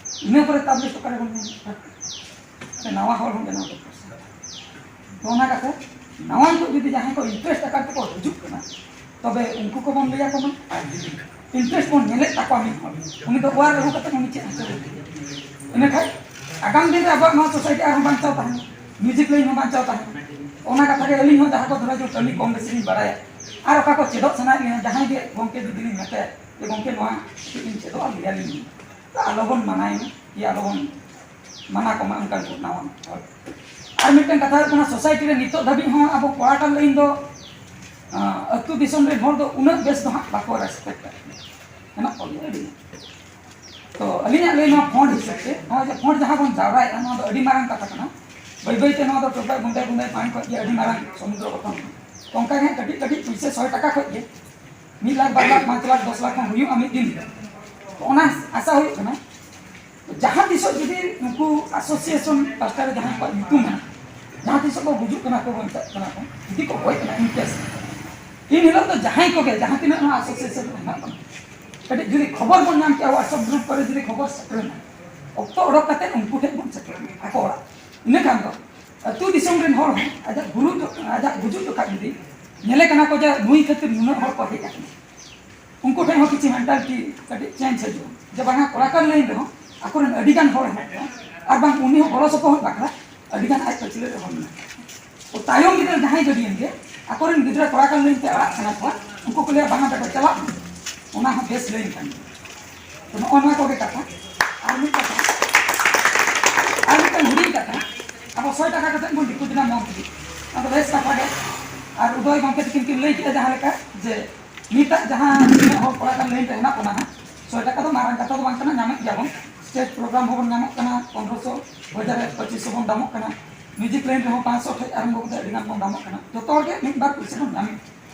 ᱤᱱᱟᱹ ᱯᱚᱨᱮ ᱛᱟᱵᱞᱤᱥ ᱚᱠᱟᱨᱮ ᱵᱚᱱ ᱧᱟᱢᱟ? ᱥᱮ ᱱᱟᱣᱟ ᱦᱚᱲ ᱦᱚᱸ ᱵᱮᱱᱟᱣ ᱫᱚᱨᱠᱟᱨ᱾ ᱛᱚ ᱚᱱᱟ ᱠᱟᱛᱷᱟ, ᱱᱟᱣᱟ ᱠᱚ ᱡᱩᱫᱤ ᱡᱟᱦᱟᱸᱭ ᱠᱚ ᱤᱱᱴᱟᱨᱮᱥᱴ ᱟᱠᱟᱫ ᱛᱮᱠᱚ ᱦᱤᱡᱩᱜ ᱠᱟᱱᱟ, ᱛᱚᱵᱮ ᱩᱱᱠᱩ ᱠᱚᱵᱚᱱ ᱞᱟᱹᱭ ᱟᱠᱚ ᱢᱟ᱾ ᱟᱨ ᱡᱩᱫᱤ ᱤᱱᱴᱟᱨᱮᱥᱴ ᱵᱚᱱ ᱧᱮᱞᱮᱫ ᱛᱟᱠᱚᱣᱟ ᱢᱤᱫ ᱦᱚᱲ, ᱩᱱᱤ ᱫᱚ ᱚᱣᱟᱨ ᱟᱹᱜᱩ ᱠᱟᱛᱮ ᱩᱱᱤ ᱪᱮᱫ ᱦᱚᱪᱚ ᱞᱟᱹᱜᱤᱫ? ᱤᱱᱟᱹᱠᱷᱟᱱ ᱟᱜᱟᱢ ᱫᱤᱱ ᱨᱮ ᱟᱵᱚᱣᱟᱜ ᱱᱚᱣᱟ ᱥᱳᱥᱟᱭᱴᱤ ᱟᱨᱦᱚᱸ ᱵᱟᱧᱪᱟᱣ ᱛᱟᱦᱮᱱᱟ, ᱢᱤᱣᱡᱤᱠ ᱞᱟᱭᱤᱱ ᱦᱚᱸ ᱵᱟᱧᱪᱟᱣ ᱛᱟᱦᱮᱱᱟ᱾ ᱚᱱᱟ ᱠᱟᱛᱷᱟ ᱜᱮ ᱟᱹᱞᱤᱧ ᱦᱚᱸ ᱡᱟᱦᱟᱸ ᱠᱚ ᱫᱷᱚᱨᱟ ᱡᱚ ᱠᱟᱹᱢᱤ ᱠᱚᱢ ᱵᱮᱥᱤ ᱞᱤᱧ ᱵᱟᱲᱟᱭᱟ, ᱟᱨ ᱚᱠᱟ ᱠᱚ ᱪᱮᱫᱚᱜ ᱥᱟᱱᱟᱭᱮᱫ ᱞᱤᱧᱟ, ᱡᱟᱦᱟᱸᱭ ᱜᱮ ᱜᱚᱢᱠᱮ ᱡᱩᱫᱤ ᱞᱤᱧ ᱢᱮᱛᱟᱭᱟ ᱡᱮ, "ᱜᱚᱢᱠᱮ, ᱱᱚᱣᱟ ᱠᱟᱹᱴᱤᱡ ᱞᱤᱧ ᱪᱮᱫᱚᱜᱼᱟ, ᱞᱟᱹᱭᱟᱞᱤᱧ ᱢᱮ", ᱛᱚ ᱟᱞᱚᱵᱚᱱ ᱢᱟᱱᱟᱭᱮᱢᱟ, ᱡᱮ ᱟᱞᱚᱵᱚᱱ ᱢᱟᱱᱟ ᱠᱚᱢᱟ ᱚᱱᱠᱟᱱ ᱠᱚ ᱱᱟᱣᱟ ᱦᱚᱲ᱾ ᱟᱨ ᱢᱤᱫᱴᱮᱱ ᱠᱟᱛᱷᱟ ᱦᱩᱭᱩᱜ ᱠᱟᱱᱟ, ᱥᱳᱥᱟᱭᱴᱤ ᱨᱮ ᱱᱤᱛᱚᱜ ᱫᱷᱟᱹᱵᱤᱡ ᱦᱚᱸ ᱟᱵᱚ ᱠᱚᱲᱟᱠᱟᱨ ᱞᱟᱭᱤᱱ ᱫᱚ, ᱟᱸ, ᱟᱹᱛᱩ ᱫᱤᱥᱚᱢ ᱨᱮᱱ ᱦᱚᱲ ᱫᱚ ᱩᱱᱟᱹᱜ ᱵᱮᱥ ᱫᱚ ᱦᱟᱸᱜ ᱵᱟᱠᱚ ᱨᱮᱥᱯᱮᱠᱴ ᱟᱠᱟᱫ ᱠᱚᱣᱟ᱾ ᱦᱮᱱᱟᱜ ᱠᱚᱜᱮᱭᱟ ᱟᱹᱰᱤ᱾ ᱛᱚ ᱟᱹᱞᱤᱧᱟᱜ ᱞᱟᱹᱭ ᱱᱚᱣᱟ ᱯᱷᱚᱱᱰ ᱦᱤᱥᱟᱹᱵ ᱛᱮ, ᱱᱚᱜᱼᱚᱭ ᱡᱮ ᱯᱷᱚᱱᱰ ᱡᱟᱦᱟᱸ ᱵᱚᱱ ᱡᱟᱣᱨᱟᱭᱮᱫᱼᱟ, ᱱᱚᱣᱟ ᱫᱚ ᱟᱹᱰᱤ ᱢᱟᱨᱟᱝ ᱠᱟᱛᱷᱟ ᱠᱟᱱᱟ᱾ ᱵᱟᱹᱭ ᱵᱟᱹᱭ ᱛᱮ ᱱᱚᱣᱟ ᱫᱚ ᱴᱚᱯᱟᱭ ᱵᱩᱸᱫᱟᱭ ᱵᱩᱸᱫᱟᱭ ᱯᱟᱱ ᱠᱷᱚᱱ ᱜᱮ ᱟᱹᱰᱤ ᱢᱟᱨᱟᱝ ᱥᱚᱢᱩᱫᱨᱚ ᱜᱚᱴᱷᱚᱱ ᱠᱟᱱᱟ᱾ ᱛᱚ ᱚᱱᱠᱟ ᱜᱮ ᱦᱟᱸᱜ ᱠᱟᱹᱴᱤᱡ ᱠᱟᱹᱴᱤᱡ ᱯᱩᱭᱥᱟᱹ ᱥᱚᱭ ᱴᱟᱠᱟ ᱠᱷᱚᱱ ᱜᱮ ᱢᱤᱫ ᱞᱟᱠᱷ, ᱵᱟᱨ ᱞᱟᱠᱷ, ᱯᱟᱸᱪ ᱞᱟᱠᱷ, ᱫᱚᱥ ᱞᱟᱠᱷ ᱦᱚᱸ ᱦᱩᱭᱩᱜᱼᱟ ᱢᱤᱫ ᱫᱤᱱ ᱨᱮ᱾ ᱛᱚ ᱚᱱᱟ ᱟᱥᱟ ᱦᱩᱭᱩᱜ ᱠᱟᱱᱟ᱾ ᱡᱟᱦᱟᱸ ᱛᱤᱥᱚᱜ ᱡᱩᱫᱤ ᱱᱩᱠᱩ ᱟᱥᱳᱥᱤᱭᱮᱥᱚᱱ ᱯᱟᱥᱴᱟ ᱨᱮ ᱡᱟᱦᱟᱸᱭ ᱠᱚᱣᱟᱜ ᱧᱩᱛᱩᱢ ᱢᱮᱱᱟᱜᱼᱟ, ᱡᱟᱦᱟᱸ ᱛᱤᱥᱚᱜ ᱠᱚ ᱜᱩᱡᱩᱜ ᱠᱟᱱᱟ ᱠᱚ, ᱵᱟᱧᱪᱟᱜ ᱠᱟᱱᱟ ᱠᱚ, ᱡᱩᱫᱤ ᱠᱚ ᱜᱚᱡ ᱮᱱᱟ in case, ᱤᱱ ᱦᱤᱞᱳᱜ ᱫᱚ ᱡᱟᱦᱟᱸᱭ ᱠᱚᱜᱮ ᱡᱟᱦᱟᱸ ᱛᱤᱱᱟᱹᱜ ᱱᱚᱣᱟ ᱮᱥᱳᱥᱤᱭᱮᱥᱚᱱ ᱨᱮ ᱢᱮᱱᱟᱜ ᱵᱚᱱᱟ, ᱠᱟᱹᱴᱤᱡ ᱡᱩᱫᱤ ᱠᱷᱚᱵᱚᱨ ᱵᱚᱱ ᱧᱟᱢ ᱠᱮᱭᱟ WhatsApp ᱜᱨᱩᱯ ᱠᱚᱨᱮ, ᱡᱩᱫᱤ ᱠᱷᱚᱵᱚᱨ ᱥᱮᱴᱮᱨᱮᱱᱟ, ᱚᱠᱛᱚ ᱚᱰᱚᱠ ᱠᱟᱛᱮ ᱩᱱᱠᱩ ᱴᱷᱮᱱ ᱵᱚᱱ ᱥᱮᱴᱮᱨᱟ, ᱟᱠᱚ ᱚᱲᱟᱜ᱾ ᱤᱱᱟᱹ ᱠᱷᱟᱱ ᱫᱚ ᱟᱹᱛᱩ ᱫᱤᱥᱚᱢ ᱨᱮᱱ ᱦᱚᱲ ᱦᱚᱸ ᱟᱡᱟᱜ ᱜᱩᱨᱩ ᱡᱚ-, ᱟᱡᱟᱜ ᱜᱩᱡᱩᱜ ᱡᱚᱠᱷᱟᱡ ᱡᱩᱫᱤ ᱧᱮᱞᱮ ᱠᱟᱱᱟ ᱠᱚ ᱡᱮ ᱱᱩᱭ ᱠᱷᱟᱹᱛᱤᱨ ᱱᱩᱱᱟᱹᱜ ᱦᱚᱲ ᱠᱚ ᱦᱮᱡ ᱟᱠᱟᱱᱟ, ᱩᱱᱠᱩ ᱴᱷᱮᱱ ᱦᱚᱸ ᱠᱤᱪᱷᱩ ᱢᱮᱱᱴᱟᱞᱤᱴᱤ ᱠᱟᱹᱴᱤᱡ ᱪᱮᱧᱡᱽ ᱦᱤᱡᱩᱜᱼᱟ, ᱡᱮ ᱵᱟᱝᱟ ᱠᱚᱲᱟᱠᱟᱨ ᱞᱟᱹᱭᱤᱱ ᱨᱮᱦᱚᱸ ᱟᱠᱚᱨᱮᱱ ᱟᱹᱰᱤᱜᱟᱱ ᱦᱚᱲ ᱦᱮᱱᱟᱜ ᱠᱚᱣᱟ, ᱟᱨ ᱵᱟᱝ ᱩᱱᱤ ᱦᱚᱸ ᱜᱚᱲᱚ ᱥᱚᱯᱚᱦᱚᱫ ᱵᱟᱠᱷᱨᱟ ᱟᱹᱰᱤᱜᱟᱱ ᱟᱡ ᱯᱟᱹᱪᱷᱞᱟᱹ ᱨᱮ ᱦᱚᱲ ᱢᱮᱱᱟᱜ ᱠᱚᱣᱟ᱾ ᱛᱚ ᱛᱟᱭᱚᱢ ᱵᱤᱫᱟᱹᱞ ᱡᱟᱦᱟᱸᱭ ᱜᱟᱹᱰᱤᱭᱮᱱ ᱜᱮ ᱟᱠᱚᱨᱮᱱ ᱜᱤᱫᱽᱨᱟᱹ ᱠᱚᱲᱟᱠᱟᱨ ᱞᱟᱹᱭᱤᱱ ᱛᱮ ᱟᱲᱟᱜ ᱥᱟᱱᱟ ᱠᱚᱣᱟ, ᱩᱱᱠᱩ ᱠᱚ ᱞᱟᱹᱭᱟ, "ᱵᱟᱝᱟ ᱵᱮᱴᱟ, ᱪᱟᱞᱟᱜ ᱢᱮ", ᱚᱱᱟ ᱦᱚᱸ ᱵᱮᱥ ᱞᱟᱹᱭᱤᱱ ᱠᱟᱱ ᱜᱮᱭᱟ᱾ ᱛᱚ ᱱᱚᱜᱼᱚ ᱱᱚᱣᱟ ᱠᱚᱜᱮ ᱠᱟᱛᱷᱟ᱾ ᱟᱨ ᱢᱤᱫ ᱠᱟᱛᱷᱟ, ᱟᱨ ᱢᱤᱫᱴᱟᱝ ᱦᱩᱰᱤᱧ ᱠᱟᱛᱷᱟ, ᱟᱵᱚ ᱥᱚᱭ ᱴᱟᱠᱟ ᱠᱟᱛᱮ ᱵᱚᱱ ᱰᱤᱯᱚᱡᱤᱴᱟ ᱢᱚᱱᱛᱷᱞᱤ, ᱚᱱᱟ ᱫᱚ ᱵᱮᱥ ᱠᱟᱛᱷᱟ ᱜᱮ᱾ ᱟᱨ ᱩᱫᱚᱭ ᱜᱚᱢᱠᱮ ᱛᱟᱹᱠᱤᱱ ᱠᱤᱱ ᱞᱟᱹᱭ ᱠᱮᱫᱟ ᱡᱟᱦᱟᱸ ᱞᱮᱠᱟ ᱡᱮ ᱱᱤᱛᱟᱜ ᱡᱟᱦᱟᱸ ᱛᱤᱱᱟᱹᱜ ᱦᱚᱲ ᱠᱚᱲᱟᱠᱟᱨ ᱞᱟᱹᱭᱤᱱ ᱨᱮ ᱦᱮᱱᱟᱜ ᱵᱚᱱᱟ ᱦᱟᱸᱜ, ᱥᱚᱭ ᱴᱟᱠᱟ ᱫᱚ ᱢᱟᱨᱟᱝ ᱠᱟᱛᱷᱟ ᱫᱚ ᱵᱟᱝ ᱠᱟᱱᱟ, ᱧᱟᱢᱮᱫ ᱜᱮᱭᱟᱵᱚᱱ᱾ ᱥᱴᱮᱡᱽ ᱯᱨᱳᱜᱨᱟᱢ ᱦᱚᱸᱵᱚᱱ ᱧᱟᱢᱚᱜ ᱠᱟᱱᱟ ᱯᱚᱱᱨᱚᱥᱚ, ᱵᱟᱡᱟᱨ ᱨᱮ ᱯᱚᱸᱪᱤᱥ ᱥᱚ ᱵᱚᱱ ᱫᱟᱢᱚᱜ ᱠᱟᱱᱟ, ᱢᱤᱣᱡᱤᱠ ᱞᱟᱭᱤᱱ ᱨᱮᱦᱚᱸ ᱯᱟᱸᱪᱥᱚ ᱴᱷᱮᱡ ᱟᱨᱟᱢᱵᱚ ᱠᱟᱛᱮ ᱟᱹᱰᱤ ᱜᱟᱱ ᱵᱚᱱ ᱫᱟᱢᱚᱜ ᱠᱟᱱᱟ, ᱡᱚᱛᱚ ᱦᱚᱲ ᱜᱮ ᱢᱤᱫ ᱵᱟᱨ ᱯᱩᱭᱥᱟᱹ ᱵᱚᱱ ᱧᱟᱢᱮᱫ᱾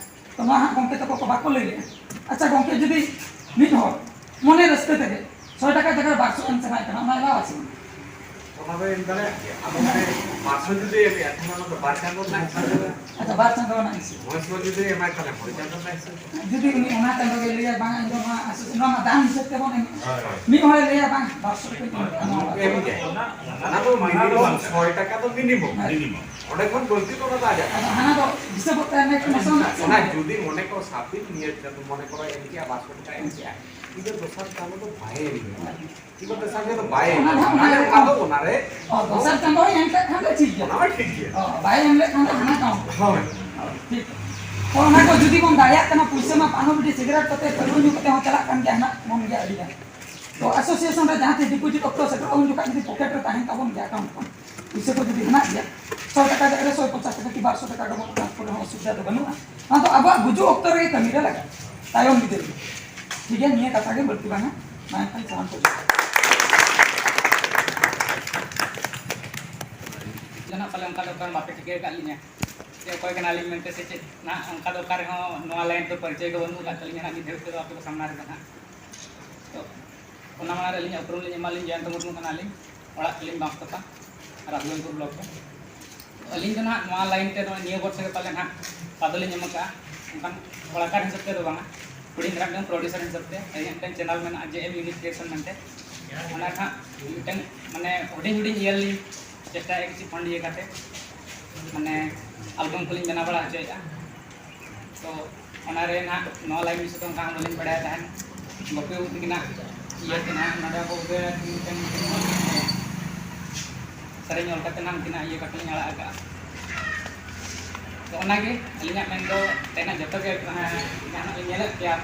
ᱛᱚ ᱱᱚᱣᱟ ᱦᱟᱸᱜ ᱜᱚᱢᱠᱮ ᱛᱟᱠᱚ ᱠᱚ ᱵᱟᱠᱚ ᱞᱟᱹᱭ ᱞᱮᱫᱼᱟ᱾ ᱟᱪᱪᱷᱟ ᱜᱚᱢᱠᱮ, ᱡᱩᱫᱤ ᱢᱤᱫ ᱦᱚᱲ ᱢᱚᱱᱮ ᱨᱟᱹᱥᱠᱟᱹ ᱛᱮᱜᱮ ᱥᱚᱭ ᱴᱟᱠᱟ ᱡᱟᱭᱜᱟ ᱨᱮ ᱵᱟᱨᱥᱚ ᱮᱢ ᱥᱟᱱᱟᱭᱮ ᱠᱟᱱᱟ, ᱚᱱᱟ ᱮᱞᱟᱣ ᱟᱥᱮ ᱵᱟᱝ? ᱚᱱᱟ ᱫᱚ ᱮᱢ ᱫᱟᱲᱮᱭᱟᱜ ᱜᱮᱭᱟ᱾ ᱟᱫᱚ ᱢᱟᱱᱮ ᱵᱟᱨᱥᱚ ᱡᱩᱫᱤ ᱮᱢᱮᱜᱼᱟ, ᱛᱟᱦᱞᱮ ᱚᱱᱟ ᱫᱚ ᱵᱟᱨ ᱪᱟᱸᱫᱳ ᱨᱮᱱᱟᱜ ᱦᱤᱥᱟᱹᱵ ᱠᱟᱱᱟ᱾ ᱟᱪᱪᱷᱟ, ᱵᱟᱨ ᱪᱟᱸᱫᱳ ᱨᱮᱱᱟᱜ ᱦᱤᱥᱟᱹᱵ᱾ ᱢᱚᱬᱮ ᱥᱚ ᱡᱩᱫᱤ ᱮᱢᱟᱭ, ᱛᱟᱦᱞᱮ ᱢᱚᱬᱮ ᱪᱟᱸᱫᱳ ᱨᱮᱱᱟᱜ ᱦᱤᱥᱟᱹᱵ ᱠᱟᱱᱟ᱾ ᱡᱩᱫᱤ ᱩᱱᱤ ᱚᱱᱟ ᱪᱟᱸᱫᱳ ᱜᱮ ᱞᱟᱹᱭᱟ, "ᱵᱟᱝ, ᱤᱧ ᱫᱚ ᱱᱚᱣᱟ ᱟᱥᱚᱥ-, ᱱᱚᱣᱟ ᱢᱟ ᱫᱟᱱ ᱦᱤᱥᱟᱹᱵ ᱛᱮᱵᱚᱱ ᱮᱢᱮᱜᱼᱟ᱾" ᱦᱳᱭ, ᱦᱳᱭ᱾ ᱢᱤᱫ ᱦᱚᱲᱮ ᱞᱟᱹᱭᱟ, "ᱵᱟᱝ, ᱵᱟᱨᱥᱚ ᱴᱟᱠᱟᱧ ᱮᱢᱚᱜᱼᱟ, ᱱᱚᱣᱟ ᱮᱢ ᱜᱮᱭᱟᱭ᱾ ᱚᱱᱟ ᱫᱚ ᱢᱤᱱᱤᱢᱟᱢ ᱥᱚᱭ ᱴᱟᱠᱟ ᱫᱚ ᱢᱤᱱᱤᱢᱟᱢ᱾ ᱦᱮᱸ᱾ ᱢᱤᱱᱤᱢᱟᱢ᱾ ᱚᱸᱰᱮ ᱠᱷᱚᱱ ᱵᱟᱹᱲᱛᱤ ᱫᱚ ᱚᱱᱟ ᱫᱚ ᱟᱡᱟᱜ ᱟᱫᱚ ᱠᱟᱱᱟ᱾ ᱦᱟᱱᱟ ᱫᱚ ᱦᱤᱥᱟᱹᱵᱚᱜ ᱛᱟᱭᱟ, ᱢᱮᱫ ᱢᱮᱥᱟ ᱨᱮᱱᱟᱜ ᱥᱮ ᱚᱱᱟ ᱵᱟᱝ? ᱡᱩᱫᱤ ᱢᱚᱱᱮ ᱠᱚᱨᱚ ᱥᱟᱵ ᱫᱤᱱ ᱱᱤᱭᱟᱹ ᱪᱟᱸᱫᱳ ᱢᱚᱱᱮ ᱠᱚᱨᱚ ᱮᱢ ᱠᱮᱜᱼᱟ, ᱵᱟᱨᱥᱚ ᱴᱟᱠᱟ ᱮᱢ ᱠᱮᱜᱼᱟ, ᱤᱱᱟᱹ ᱫᱚᱥᱟᱨ ᱪᱟᱸᱫᱳ ᱫᱚ ᱵᱟᱭ ᱮᱢ ᱞᱮᱫᱟ᱾ ᱠᱤᱝᱵᱟ ᱫᱚᱥᱟᱨ ᱪᱟᱸᱫᱳ ᱵᱟᱭ ᱮᱢ ᱚᱱᱟ ᱫᱚ ᱞᱮᱫᱟ᱾ ᱦᱟᱸᱜ ᱢᱟᱱᱮ ᱚᱱᱟ ᱚᱱᱟ ᱫᱚ ᱚᱱᱟ ᱨᱮ ᱚ, ᱫᱚᱥᱟᱨ ᱪᱟᱸᱫᱳ ᱦᱚᱸ ᱮᱢ ᱠᱟᱜ ᱠᱷᱟᱱ ᱫᱚ ᱴᱷᱤᱠ ᱜᱮᱭᱟ᱾ ᱚᱱᱟ ᱢᱟ ᱴᱷᱤᱠ ᱜᱮᱭᱟ᱾ ᱚ, ᱵᱟᱭ ᱮᱢ ᱞᱮᱫ ᱠᱷᱟᱱ ᱫᱚ ᱦᱟᱱᱟ ᱠᱟᱢ᱾ ᱦᱳᱭ᱾ ᱚ, ᱴᱷᱤᱠ᱾ ᱛᱚ ᱚᱱᱟ ᱠᱚ ᱡᱩᱫᱤ ᱵᱚᱱ ᱫᱟᱲᱮᱭᱟᱜ ᱠᱟᱱᱟ, ᱯᱩᱭᱥᱟᱹ ᱢᱟ ᱯᱟᱱᱚ ᱵᱤᱰᱤ ᱥᱤᱜᱟᱨᱮᱴ ᱠᱟᱛᱮ ᱯᱟᱹᱨᱣᱟᱹ ᱧᱩ ᱠᱟᱛᱮ ᱦᱚᱸ ᱪᱟᱞᱟᱜ ᱠᱟᱱ ᱜᱮᱭᱟ ᱦᱟᱸᱜ ᱢᱚᱱ ᱜᱮ ᱟᱹᱰᱤ ᱜᱟᱱ᱾ ᱛᱚ ᱮᱥᱳᱥᱤᱭᱮᱥᱚᱱ ᱨᱮ ᱡᱟᱦᱟᱸ ᱛᱤᱥ ᱰᱤᱯᱚᱡᱤᱴ ᱚᱠᱛᱚ ᱥᱮᱴᱮᱨᱚᱜᱼᱟ, ᱩᱱ ᱡᱚᱠᱷᱟᱡ ᱡᱩᱫᱤ ᱯᱚᱠᱮᱴ ᱨᱮ ᱛᱟᱦᱮᱱ ᱛᱟᱵᱚᱱ ᱜᱮᱭᱟ ᱮᱠᱟᱣᱩᱱᱴ ᱠᱚ, ᱯᱩᱭᱥᱟᱹ ᱠᱚ ᱡᱩᱫᱤ ᱦᱮᱱᱟᱜ ᱜᱮᱭᱟ, ᱥᱚᱭ ᱴᱟᱠᱟ ᱡᱟᱭᱜᱟ ᱨᱮ ᱥᱚᱭ ᱯᱚᱧᱪᱟᱥ ᱴᱟᱠᱟ ᱠᱤ ᱵᱟᱨᱥᱚ ᱴᱟᱠᱟ ᱰᱚᱵᱚᱞ ᱴᱨᱟᱱᱥᱯᱷᱟᱨ ᱨᱮᱦᱚᱸ ᱚᱥᱩᱵᱤᱫᱷᱟ ᱫᱚ ᱵᱟᱹᱱᱩᱜᱼᱟ᱾ ᱚᱱᱟ ᱫᱚ ᱟᱵᱚᱣᱟᱜ ᱜᱩᱡᱩᱜ ᱚᱠᱛᱚ ᱨᱮᱜᱮ ᱠᱟᱹᱢᱤ ᱨᱮ ᱞᱟᱜᱟᱜᱼᱟ, ᱛᱟᱭᱚᱢ ᱵᱤᱫᱟᱹᱞ ᱨᱮ᱾ ᱴᱷᱤᱠ ᱜᱮᱭᱟ, ᱱᱤᱭᱟᱹ ᱠᱟᱛᱷᱟ ᱜᱮ ᱵᱟᱹᱲᱛᱤ ᱵᱟᱝᱟ, ᱢᱟ ᱮᱱᱠᱷᱟᱱ ᱥᱟᱱᱟᱢ ᱠᱚ ᱡᱚᱦᱟᱨ᱾ ᱡᱟᱦᱟᱱᱟᱜ ᱯᱟᱞᱮ ᱚᱱᱠᱟ ᱫᱚ ᱠᱟᱨᱚᱱ ᱵᱟᱯᱮ ᱴᱷᱤᱠᱟᱹ ᱟᱠᱟᱫ ᱞᱤᱧᱟ ᱡᱮ ᱚᱠᱚᱭ ᱠᱟᱱᱟᱞᱤᱧ ᱢᱮᱱᱛᱮ ᱥᱮ ᱪᱮᱫ, ᱱᱟᱦᱟᱜ ᱚᱱᱠᱟ ᱫᱚ ᱚᱠᱟ ᱨᱮᱦᱚᱸ ᱱᱚᱣᱟ ᱞᱟᱭᱤᱱ ᱫᱚ ᱯᱚᱨᱤᱪᱚᱭ ᱫᱚ ᱵᱟᱹᱱᱩᱜ ᱟᱠᱟᱫ ᱛᱟᱹᱞᱤᱧᱟ ᱱᱟᱦᱟᱜ ᱱᱤᱛ ᱫᱷᱟᱹᱵᱤᱡ ᱛᱮᱫᱚ ᱟᱯᱮ ᱠᱚ ᱥᱟᱢᱱᱟ ᱨᱮᱫᱚ ᱱᱟᱦᱟᱜ᱾ ᱛᱚ ᱚᱱᱟ ᱢᱟᱲᱟᱝ ᱨᱮ ᱟᱹᱞᱤᱧᱟᱜ ᱩᱯᱨᱩᱢ ᱞᱤᱧ ᱮᱢᱟᱞᱤᱧ, ᱡᱚᱭᱚᱱᱛ ᱢᱩᱨᱢᱩ ᱠᱟᱱᱟᱞᱤᱧ, ᱚᱲᱟᱜ ᱛᱟᱹᱞᱤᱧ ᱵᱟᱸᱥᱛᱚᱯᱟ, ᱨᱟᱥᱜᱚᱸᱡᱽᱯᱩᱨ ᱵᱞᱚᱠ ᱨᱮ᱾ ᱟᱹᱞᱤᱧ ᱫᱚ ᱱᱟᱦᱟᱜ ᱱᱚᱣᱟ ᱞᱟᱭᱤᱱ ᱛᱮ ᱱᱚᱜᱼᱚᱭ ᱱᱤᱭᱟᱹ ᱵᱚᱨᱥᱚ ᱜᱮ ᱯᱟᱞᱮ ᱱᱟᱦᱟᱜ ᱯᱟᱫᱚᱞᱤᱧ ᱮᱢ ᱟᱠᱟᱫᱼᱟ᱾ ᱚᱱᱠᱟᱱ ᱠᱚᱞᱟᱠᱟᱨ ᱦᱤᱥᱟᱹᱵ ᱛᱮᱫᱚ ᱵᱟᱝᱟ, ᱦᱩᱰᱤᱧ ᱫᱷᱟᱨᱟ ᱢᱤᱫᱴᱟᱝ ᱯᱨᱚᱰᱭᱩᱥᱟᱨ ᱦᱤᱥᱟᱹᱵ ᱛᱮ ᱟᱹᱞᱤᱧᱟᱜ ᱢᱤᱫᱴᱟᱝ ᱪᱮᱱᱮᱞ ᱢᱮᱱᱟᱜᱼᱟ, ᱡᱮ ᱮᱢ ᱤᱭᱩᱱᱤᱴ ᱠᱨᱤᱭᱮᱥᱚᱱ ᱢᱮᱱᱛᱮ᱾ ᱚᱱᱟ ᱨᱮ ᱦᱟᱸᱜ ᱢᱤᱫᱴᱟᱝ ᱢᱟᱱᱮ ᱦᱩᱰᱤᱧ ᱦᱩᱰᱤᱧ ᱤᱭᱟᱹ ᱞᱤᱧ ᱪᱮᱥᱴᱟᱭᱮᱫᱼᱟ, ᱠᱤᱪᱷᱩ ᱯᱷᱟᱱᱰ ᱤᱭᱟᱹ ᱠᱟᱛᱮ ᱢᱟᱱᱮ ᱟᱞᱵᱟᱢ ᱠᱚᱞᱤᱧ ᱵᱮᱱᱟᱣ ᱵᱟᱲᱟ ᱦᱚᱪᱚᱭᱮᱫᱼᱟ᱾ ᱛᱚ ᱚᱱᱟ ᱨᱮ ᱱᱟᱦᱟᱜ ᱱᱚᱣᱟ ᱞᱟᱭᱤᱱ ᱵᱤᱥᱚᱭ ᱛᱮ ᱚᱱᱠᱟ ᱦᱚᱸ ᱵᱟᱹᱞᱤᱧ ᱵᱟᱲᱟᱭᱟ ᱛᱟᱦᱮᱸᱫ᱾ ᱵᱟᱹᱯᱤ ᱵᱟᱹᱯᱤ ᱛᱟᱹᱠᱤᱱᱟᱜ ᱤᱭᱟᱹ ᱛᱮ ᱱᱟᱦᱟᱜ ᱱᱚᱰᱮ ᱟᱵᱚ ᱜᱮ ᱢᱤᱫᱴᱮᱱ ᱥᱮᱨᱮᱧ ᱚᱞ ᱠᱟᱛᱮ ᱱᱟᱦᱟᱜ ᱩᱱᱠᱤᱱᱟᱜ ᱤᱭᱟᱹ ᱠᱟᱛᱮ ᱞᱤᱧ ᱟᱲᱟᱜ ᱟᱠᱟᱫᱼᱟ᱾ ᱛᱚ ᱚᱱᱟᱜᱮ ᱟᱹᱞᱤᱧᱟᱜ ᱢᱮᱱ ᱫᱚ ᱛᱮᱦᱮᱧᱟᱜ ᱡᱚᱛᱚ ᱜᱮ, ᱮᱸ, ᱡᱟᱦᱟᱱᱟᱜ ᱞᱤᱧ ᱧᱮᱞᱮᱫ ᱯᱮᱭᱟ,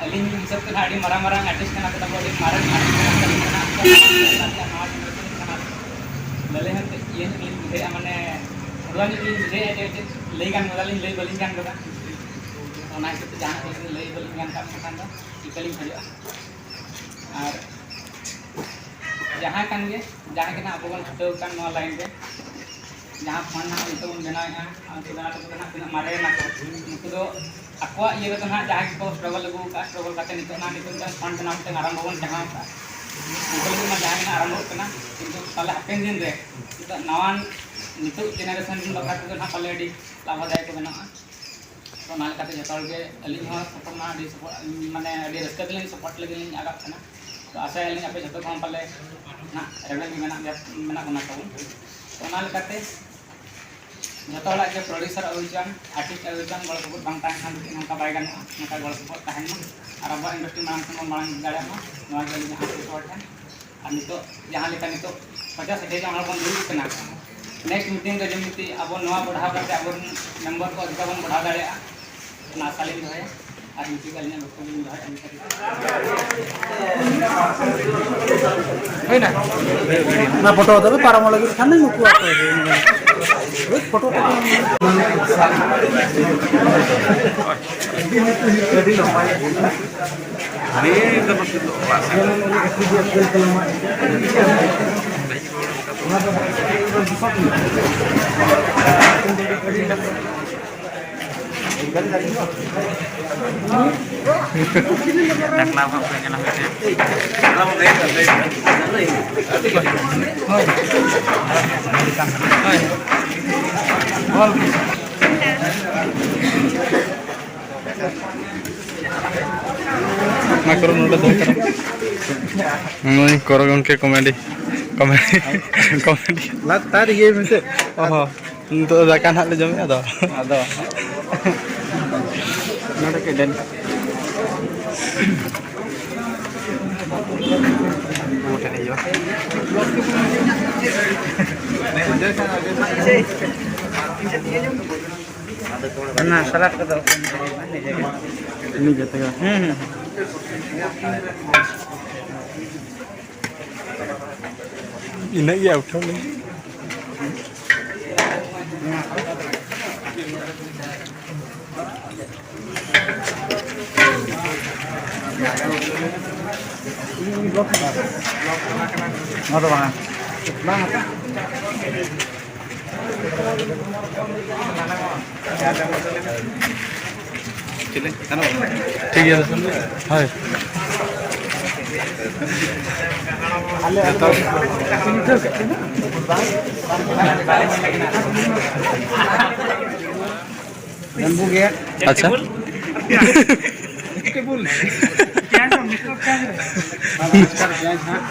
ᱟᱹᱞᱤᱧ ᱦᱤᱥᱟᱹᱵ ᱛᱮ ᱱᱟᱦᱟᱜ ᱟᱹᱰᱤ ᱢᱟᱨᱟᱝ ᱢᱟᱨᱟᱝ ᱟᱨᱴᱤᱥᱴ ᱠᱟᱱᱟ ᱠᱚ ᱛᱟᱵᱚ, ᱟᱹᱰᱤ ᱢᱟᱨᱮ ᱟᱨᱴᱤᱥᱴ ᱠᱟᱱᱟ ᱠᱚ, ᱱᱟᱣᱟ ᱡᱮᱱᱟᱨᱮᱥᱚᱱ ᱠᱟᱱᱟ ᱠᱚ᱾ ᱞᱟᱹᱞᱟᱹᱭ ᱦᱚᱸ ᱠᱟᱹᱡ ᱤᱭᱟᱹ ᱧᱚᱜ ᱞᱤᱧ ᱵᱩᱡᱷᱟᱹᱣᱮᱫᱼᱟ, ᱢᱟᱱᱮ ᱯᱷᱟᱹᱲᱩᱣᱟᱹ ᱧᱚᱜ ᱞᱤᱧ ᱵᱩᱡᱷᱟᱹᱣᱮᱫᱼᱟ ᱡᱮ ᱪᱮᱫ ᱞᱟᱹᱭ ᱜᱟᱱ ᱜᱚᱫᱟ ᱞᱤᱧ, ᱞᱟᱹᱭ ᱵᱟᱹᱞᱤᱧ ᱜᱟᱱ ᱜᱚᱫᱟ᱾ ᱛᱚ ᱚᱱᱟ ᱦᱤᱥᱟᱹᱵ ᱛᱮ ᱡᱟᱦᱟᱱᱟᱜ ᱠᱚ ᱡᱩᱫᱤ ᱞᱟᱹᱭ ᱵᱟᱹᱞᱤᱧ ᱜᱟᱱ ᱠᱟᱜ ᱠᱷᱟᱱ ᱫᱚ ᱤᱠᱟᱹ ᱞᱤᱧ ᱠᱷᱚᱡᱚᱜᱼᱟ᱾ ᱟᱨ ᱡᱟᱦᱟᱸ ᱠᱟᱱ ᱜᱮ, ᱡᱟᱦᱟᱸ ᱜᱮ ᱱᱟᱦᱟᱜ ᱟᱵᱚ ᱵᱚᱱ ᱪᱷᱩᱴᱟᱹᱣ ᱟᱠᱟᱱ ᱱᱚᱣᱟ ᱞᱟᱭᱤᱱ ᱨᱮ, ᱡᱟᱦᱟᱸ ᱯᱷᱟᱱᱰ ᱱᱟᱦᱟᱜ ᱱᱤᱛᱚᱜ ᱵᱚᱱ ᱵᱮᱱᱟᱣᱮᱫᱼᱟ, ᱟᱨ ᱩᱱᱠᱩ ᱵᱮᱱᱟᱣ ᱠᱟᱛᱮ ᱱᱟᱦᱟᱜ ᱛᱤᱱᱟᱹᱜ ᱢᱟᱨᱮ ᱮᱱᱟ ᱠᱚ, ᱩᱱᱠᱩ ᱫᱚ ᱟᱠᱚᱣᱟᱜ ᱤᱭᱟᱹ ᱨᱮᱫᱚ ᱱᱟᱦᱟᱜ ᱡᱟᱦᱟᱸᱭ ᱜᱮᱠᱚ ᱥᱴᱨᱟᱜᱚᱞ ᱟᱹᱜᱩ ᱟᱠᱟᱫᱼᱟ, ᱥᱴᱨᱟᱜᱚᱞ ᱠᱟᱛᱮ ᱱᱤᱛᱚᱜ ᱱᱟᱦᱟᱜ ᱱᱤᱛᱚᱜ ᱢᱤᱫᱴᱟᱝ ᱯᱷᱟᱱᱰ ᱵᱮᱱᱟᱣ ᱢᱤᱫᱴᱟᱝ ᱟᱨᱟᱢᱵᱷᱚ ᱵᱚᱱ ᱪᱟᱦᱟᱣ ᱟᱠᱟᱫᱼᱟ, ᱩᱱᱠᱩ ᱞᱟᱹᱜᱤᱫ ᱢᱟ ᱡᱟᱦᱟᱸ ᱜᱮ ᱱᱟᱦᱟᱜ ᱟᱨᱟᱢᱵᱷᱚᱜ ᱠᱟᱱᱟ᱾ ᱠᱤᱱᱛᱩ ᱛᱟᱦᱚᱞᱮ ᱦᱟᱯᱮᱱ ᱫᱤᱱ ᱨᱮ ᱱᱤᱛᱚᱜ ᱱᱟᱣᱟᱱ, ᱱᱤᱛᱚᱜ ᱡᱮᱱᱟᱨᱮᱥᱚᱱ ᱨᱮᱱ ᱵᱟᱠᱷᱨᱟ ᱛᱮᱫᱚ ᱱᱟᱦᱟᱜ ᱯᱟᱞᱮ ᱟᱹᱰᱤ ᱞᱟᱵᱷᱟᱫᱟᱭᱚᱠ ᱠᱚ ᱵᱮᱱᱟᱜᱼᱟ᱾ ᱛᱚ ᱚᱱᱟ ᱞᱮᱠᱟᱛᱮ ᱡᱚᱛᱚ ᱦᱚᱲ ᱜᱮ ᱟᱹᱞᱤᱧ ᱦᱚᱸ ᱥᱟᱯᱳᱨᱴ ᱢᱟ ᱟᱹᱰᱤ ᱥᱟᱯᱳᱨᱴ, ᱢᱟᱱᱮ ᱟᱹᱰᱤ ᱨᱟᱹᱥᱠᱟᱹ ᱛᱮᱞᱤᱧ ᱥᱟᱯᱳᱨᱴ ᱞᱟᱹᱜᱤᱫ ᱞᱤᱧ ᱟᱜᱟᱜ ᱠᱟᱱᱟ᱾ ᱛᱚ ᱟᱥᱟᱭᱟᱞᱤᱧ ᱟᱯᱮ ᱡᱚᱛᱚ ᱠᱚᱦᱚᱸ ᱯᱟᱞᱮ ᱱᱟᱦᱟᱜ ᱨᱮᱵᱮᱱ ᱜᱮ ᱢᱮᱱᱟᱜ ᱜᱮᱭᱟ, ᱢᱮᱱᱟᱜ ᱵᱚᱱᱟ ᱛᱟᱵᱚᱱ᱾ ᱛᱚ ᱚᱱᱟ ᱞᱮᱠᱟᱛᱮ ᱡᱚᱛᱚ ᱦᱚᱲᱟᱜ ᱜᱮ ᱯᱨᱚᱰᱭᱩᱥᱟᱨ ᱟᱹᱜᱩᱭ ᱪᱟᱱ, ᱟᱨᱴᱤᱥᱴ ᱟᱹᱜᱩᱭ ᱪᱟᱱ, ᱜᱚᱲᱚ ᱥᱚᱯᱚᱦᱚᱫ ᱵᱟᱝ ᱛᱟᱦᱮᱱ ᱠᱷᱟᱱ ᱫᱚ ᱪᱮᱫ ᱦᱚᱸ ᱚᱱᱠᱟ ᱵᱟᱭ ᱜᱟᱱᱚᱜᱼᱟ᱾ ᱱᱚᱝᱠᱟ ᱜᱚᱲᱚ ᱥᱚᱯᱚᱦᱚᱫ ᱛᱟᱦᱮᱱ ᱢᱟ ᱟᱨ ᱟᱵᱚᱣᱟᱜ ᱤᱱᱰᱟᱥᱴᱨᱤ ᱢᱟᱲᱟᱝ ᱥᱮᱫ ᱵᱚᱱ ᱢᱟᱲᱟᱝ ᱤᱫᱤ ᱫᱟᱲᱮᱭᱟᱜ ᱢᱟ, ᱱᱚᱣᱟ ᱜᱮ ᱟᱹᱞᱤᱧᱟᱜ ᱟᱥᱤᱥ ᱦᱚᱲ ᱴᱷᱮᱱ᱾ ᱟᱨ ᱱᱤᱛᱚᱜ ᱡᱟᱦᱟᱸ ᱞᱮᱠᱟ ᱱᱤᱛᱚᱜ ᱯᱚᱪᱟᱥ ᱥᱟᱴᱷᱤ ᱡᱚᱱ ᱦᱚᱲ ᱵᱚᱱ ᱫᱩᱲᱩᱵ ᱠᱟᱱᱟ, ᱱᱮᱠᱥᱴ ᱢᱤᱴᱤᱝ ᱨᱮ ᱡᱮᱢᱤᱛᱤ ᱟᱵᱚ ᱱᱚᱣᱟ ᱵᱚᱲᱦᱟᱣ ᱠᱟᱛᱮ ᱟᱵᱚᱨᱮᱱ ᱢᱮᱢᱵᱟᱨ ᱠᱚ ᱟᱹᱰᱤ ᱵᱚᱱ ᱵᱚᱲᱦᱟᱣ ᱫᱟᱲᱮᱭᱟᱜᱼᱟ, ᱚᱱᱟ ᱟᱥᱟ ᱞᱤᱧ ᱫᱚᱦᱚᱭᱟ᱾ ᱟᱨ ᱱᱤᱛᱚᱜ ᱟᱹᱞᱤᱧᱟᱜ ᱵᱚᱠᱛᱚᱵᱵᱚ ᱞᱤᱧ ᱫᱚᱦᱚᱭᱟ᱾ ᱦᱩᱭᱱᱟ? ᱚᱱᱟ ᱯᱷᱳᱴᱳ ᱫᱚ ᱯᱟᱨᱚᱢᱚᱜ ᱞᱟᱹᱜᱤᱫ ᱠᱷᱟᱱ ᱱᱩᱠᱩ ᱟᱠᱚ ᱜᱮ᱾ ᱦᱳᱭ, ᱯᱷᱳᱴᱳ ᱴᱳᱴᱳ᱾ ᱟᱹᱰᱤ ᱱᱟᱯᱟᱭ᱾ ᱱᱤᱭᱟᱹ ᱫᱚ ᱱᱚᱛᱮ ᱫᱚ ᱚᱲᱟᱜ ᱥᱮᱫ᱾ ᱰᱟᱠᱞᱟ ᱦᱚᱸ ᱯᱮ ᱧᱮᱞ ᱦᱩᱭ ᱛᱮ᱾ ᱦᱳᱭ᱾ ᱦᱳᱭ᱾ ᱵᱚᱞ᱾ ᱢᱟ ᱠᱚᱨᱚ ᱱᱚᱰᱮ ᱫᱚᱦᱚ ᱠᱟᱜ ᱢᱮ᱾ ᱱᱩᱭ ᱠᱚᱨᱚ ᱜᱚᱢᱠᱮ ᱠᱚᱢᱮᱰᱤ, ᱠᱚᱢᱮᱰᱤ, ᱠᱚᱢᱮᱰᱤ᱾ ᱞᱟᱫ ᱛᱟᱨ ᱤᱭᱟᱹᱭ ᱢᱮᱥᱮ᱾ ᱚ ᱦᱚᱸ᱾ ᱱᱤᱛᱚᱜ ᱫᱚ ᱫᱟᱠᱟ ᱱᱟᱦᱟᱜ ᱞᱮ ᱡᱚᱢᱮᱜᱼᱟ ᱟᱫᱚ᱾ ᱟᱫᱚ ᱱᱚᱰᱮ ᱠᱟᱹᱡ ᱰᱮᱱ᱾ ᱚᱱᱟ ᱥᱟᱞᱟᱰ ᱠᱚᱫᱚ ᱱᱤᱡᱮ ᱛᱮᱜᱮ᱾ ᱦᱩᱸ, ᱦᱩᱸ᱾ ᱤᱱᱟᱹᱜ ᱜᱮ ᱩᱴᱷᱟᱹᱣ ᱞᱮᱱ᱾ ᱱᱚᱣᱟ ᱫᱚ ᱵᱟᱝ᱾ ᱴᱷᱤᱠ ᱜᱮᱭᱟ᱾ ᱦᱳᱭ᱾ ᱟᱪᱪᱷᱟ᱾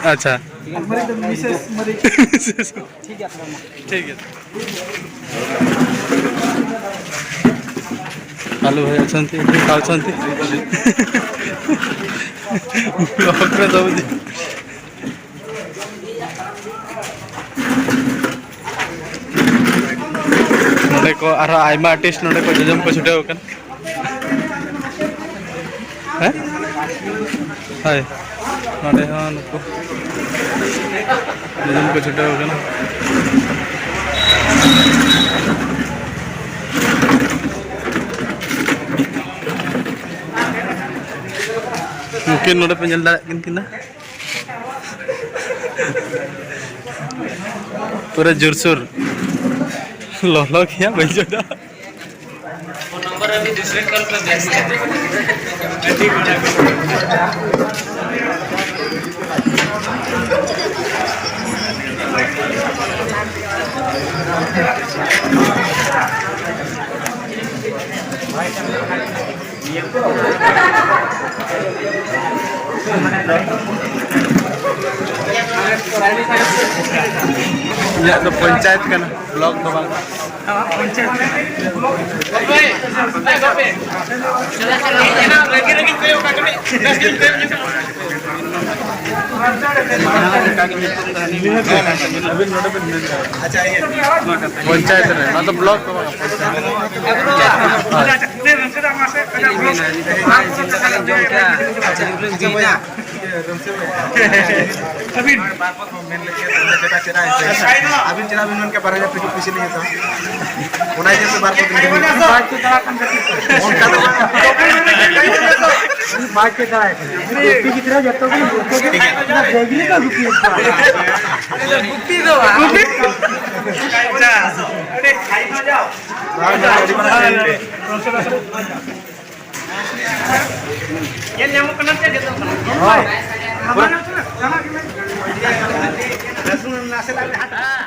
ᱟᱪᱪᱷᱟ᱾ ᱴᱷᱤᱠ ᱜᱮᱭᱟ᱾ ᱟᱞᱩ ᱵᱷᱟᱡᱟ ᱚᱪᱚᱱᱛᱤ, ᱚᱪᱚᱱᱛᱤ᱾ ᱵᱞᱚᱠ ᱨᱮ ᱫᱚ ᱵᱩᱡᱷᱟᱹᱣ᱾ ᱱᱚᱰᱮ ᱠᱚ ᱟᱨᱦᱚᱸ ᱟᱭᱢᱟ ᱟᱨᱴᱤᱥᱴ ᱱᱚᱰᱮ ᱠᱚ ᱡᱚᱡᱚᱢ ᱠᱚ ᱪᱷᱩᱴᱟᱹᱣ ᱟᱠᱟᱱᱟ᱾ ᱦᱮᱸ? ᱦᱳᱭ, ᱱᱚᱰᱮ ᱦᱚᱸ ᱱᱩᱠᱩ ᱡᱚᱡᱚᱢ ᱠᱚ ᱪᱷᱩᱴᱟᱹᱣ ᱟᱠᱟᱱᱟ᱾ ᱱᱩᱠᱤᱱ ᱱᱚᱰᱮ ᱯᱮ ᱧᱮᱞ ᱫᱟᱲᱮᱭᱟᱜ ᱠᱤᱱ ᱠᱤᱱᱟ᱾ ᱯᱩᱨᱟᱹ ᱡᱳᱨᱥᱳᱨ ᱞᱚᱞᱚ ᱜᱮᱭᱟ, ᱵᱟᱹᱧ ᱪᱟᱞᱟᱜᱼᱟ᱾ ᱤᱧᱟᱹᱜ ᱫᱚ ᱯᱚᱧᱪᱟᱭᱮᱛ ᱠᱟᱱᱟ, ᱵᱞᱚᱠ ᱫᱚ ᱵᱟᱝ᱾ ᱯᱚᱧᱪᱟᱭᱮᱛ ᱨᱮ, ᱱᱚᱣᱟ ᱫᱚ ᱵᱞᱚᱠ ᱫᱚ ᱵᱟᱝ, ᱯᱚᱧᱪᱟᱭᱮᱛ᱾ ᱟᱹᱵᱤᱱ᱾ ᱟᱹᱵᱤᱱ ᱪᱮᱫᱟᱜ ᱵᱤᱱ ᱢᱮᱱ ᱠᱮᱫᱟ ᱵᱟᱨ ᱦᱟᱡᱟᱨ ᱴᱟᱠᱟ ᱯᱩᱭᱥᱟᱹ ᱞᱤᱧ ᱦᱟᱛᱟᱣᱟ? ᱚᱱᱟ ᱤᱭᱟᱹᱛᱮ ᱵᱟᱨ ᱠᱚ ᱫᱤᱱ ᱵᱟᱭ ᱪᱮᱫ ᱫᱟᱲᱮᱭᱟᱜ ᱠᱟᱱᱟ᱾ ᱚᱱᱠᱟ ᱫᱚ ᱵᱟᱝ᱾ ᱵᱟᱭ ᱪᱮᱫ ᱫᱟᱲᱮᱭᱟᱜ ᱠᱟᱱᱟ᱾ ᱜᱩᱯᱤ ᱜᱤᱫᱽᱨᱟᱹ ᱡᱚᱛᱚ ᱜᱮ, ᱡᱚᱛᱚ ᱜᱮ ᱚᱱᱟ ᱵᱮᱜᱽ ᱨᱮᱠᱚ ᱜᱩᱯᱤᱭᱮᱫ ᱠᱚᱣᱟ᱾ ᱜᱩᱯᱤ ᱫᱚ ᱵᱟᱝ᱾ ᱜᱩᱯᱤ? ᱟᱪᱪᱷᱟ᱾ ᱟᱹᱰᱤ ᱵᱟᱨ ᱵᱟᱨ ᱟᱹᱰᱤ ᱵᱟᱨ ᱧᱮᱞ ᱧᱟᱢᱚᱜ ᱠᱟᱱᱟ ᱥᱮ ᱡᱚᱛᱚ ᱠᱟᱱᱟ? ᱦᱳᱭ᱾ ᱨᱟᱹᱥᱩᱱ ᱱᱟᱥᱮ ᱞᱟᱜ ᱦᱟᱴ᱾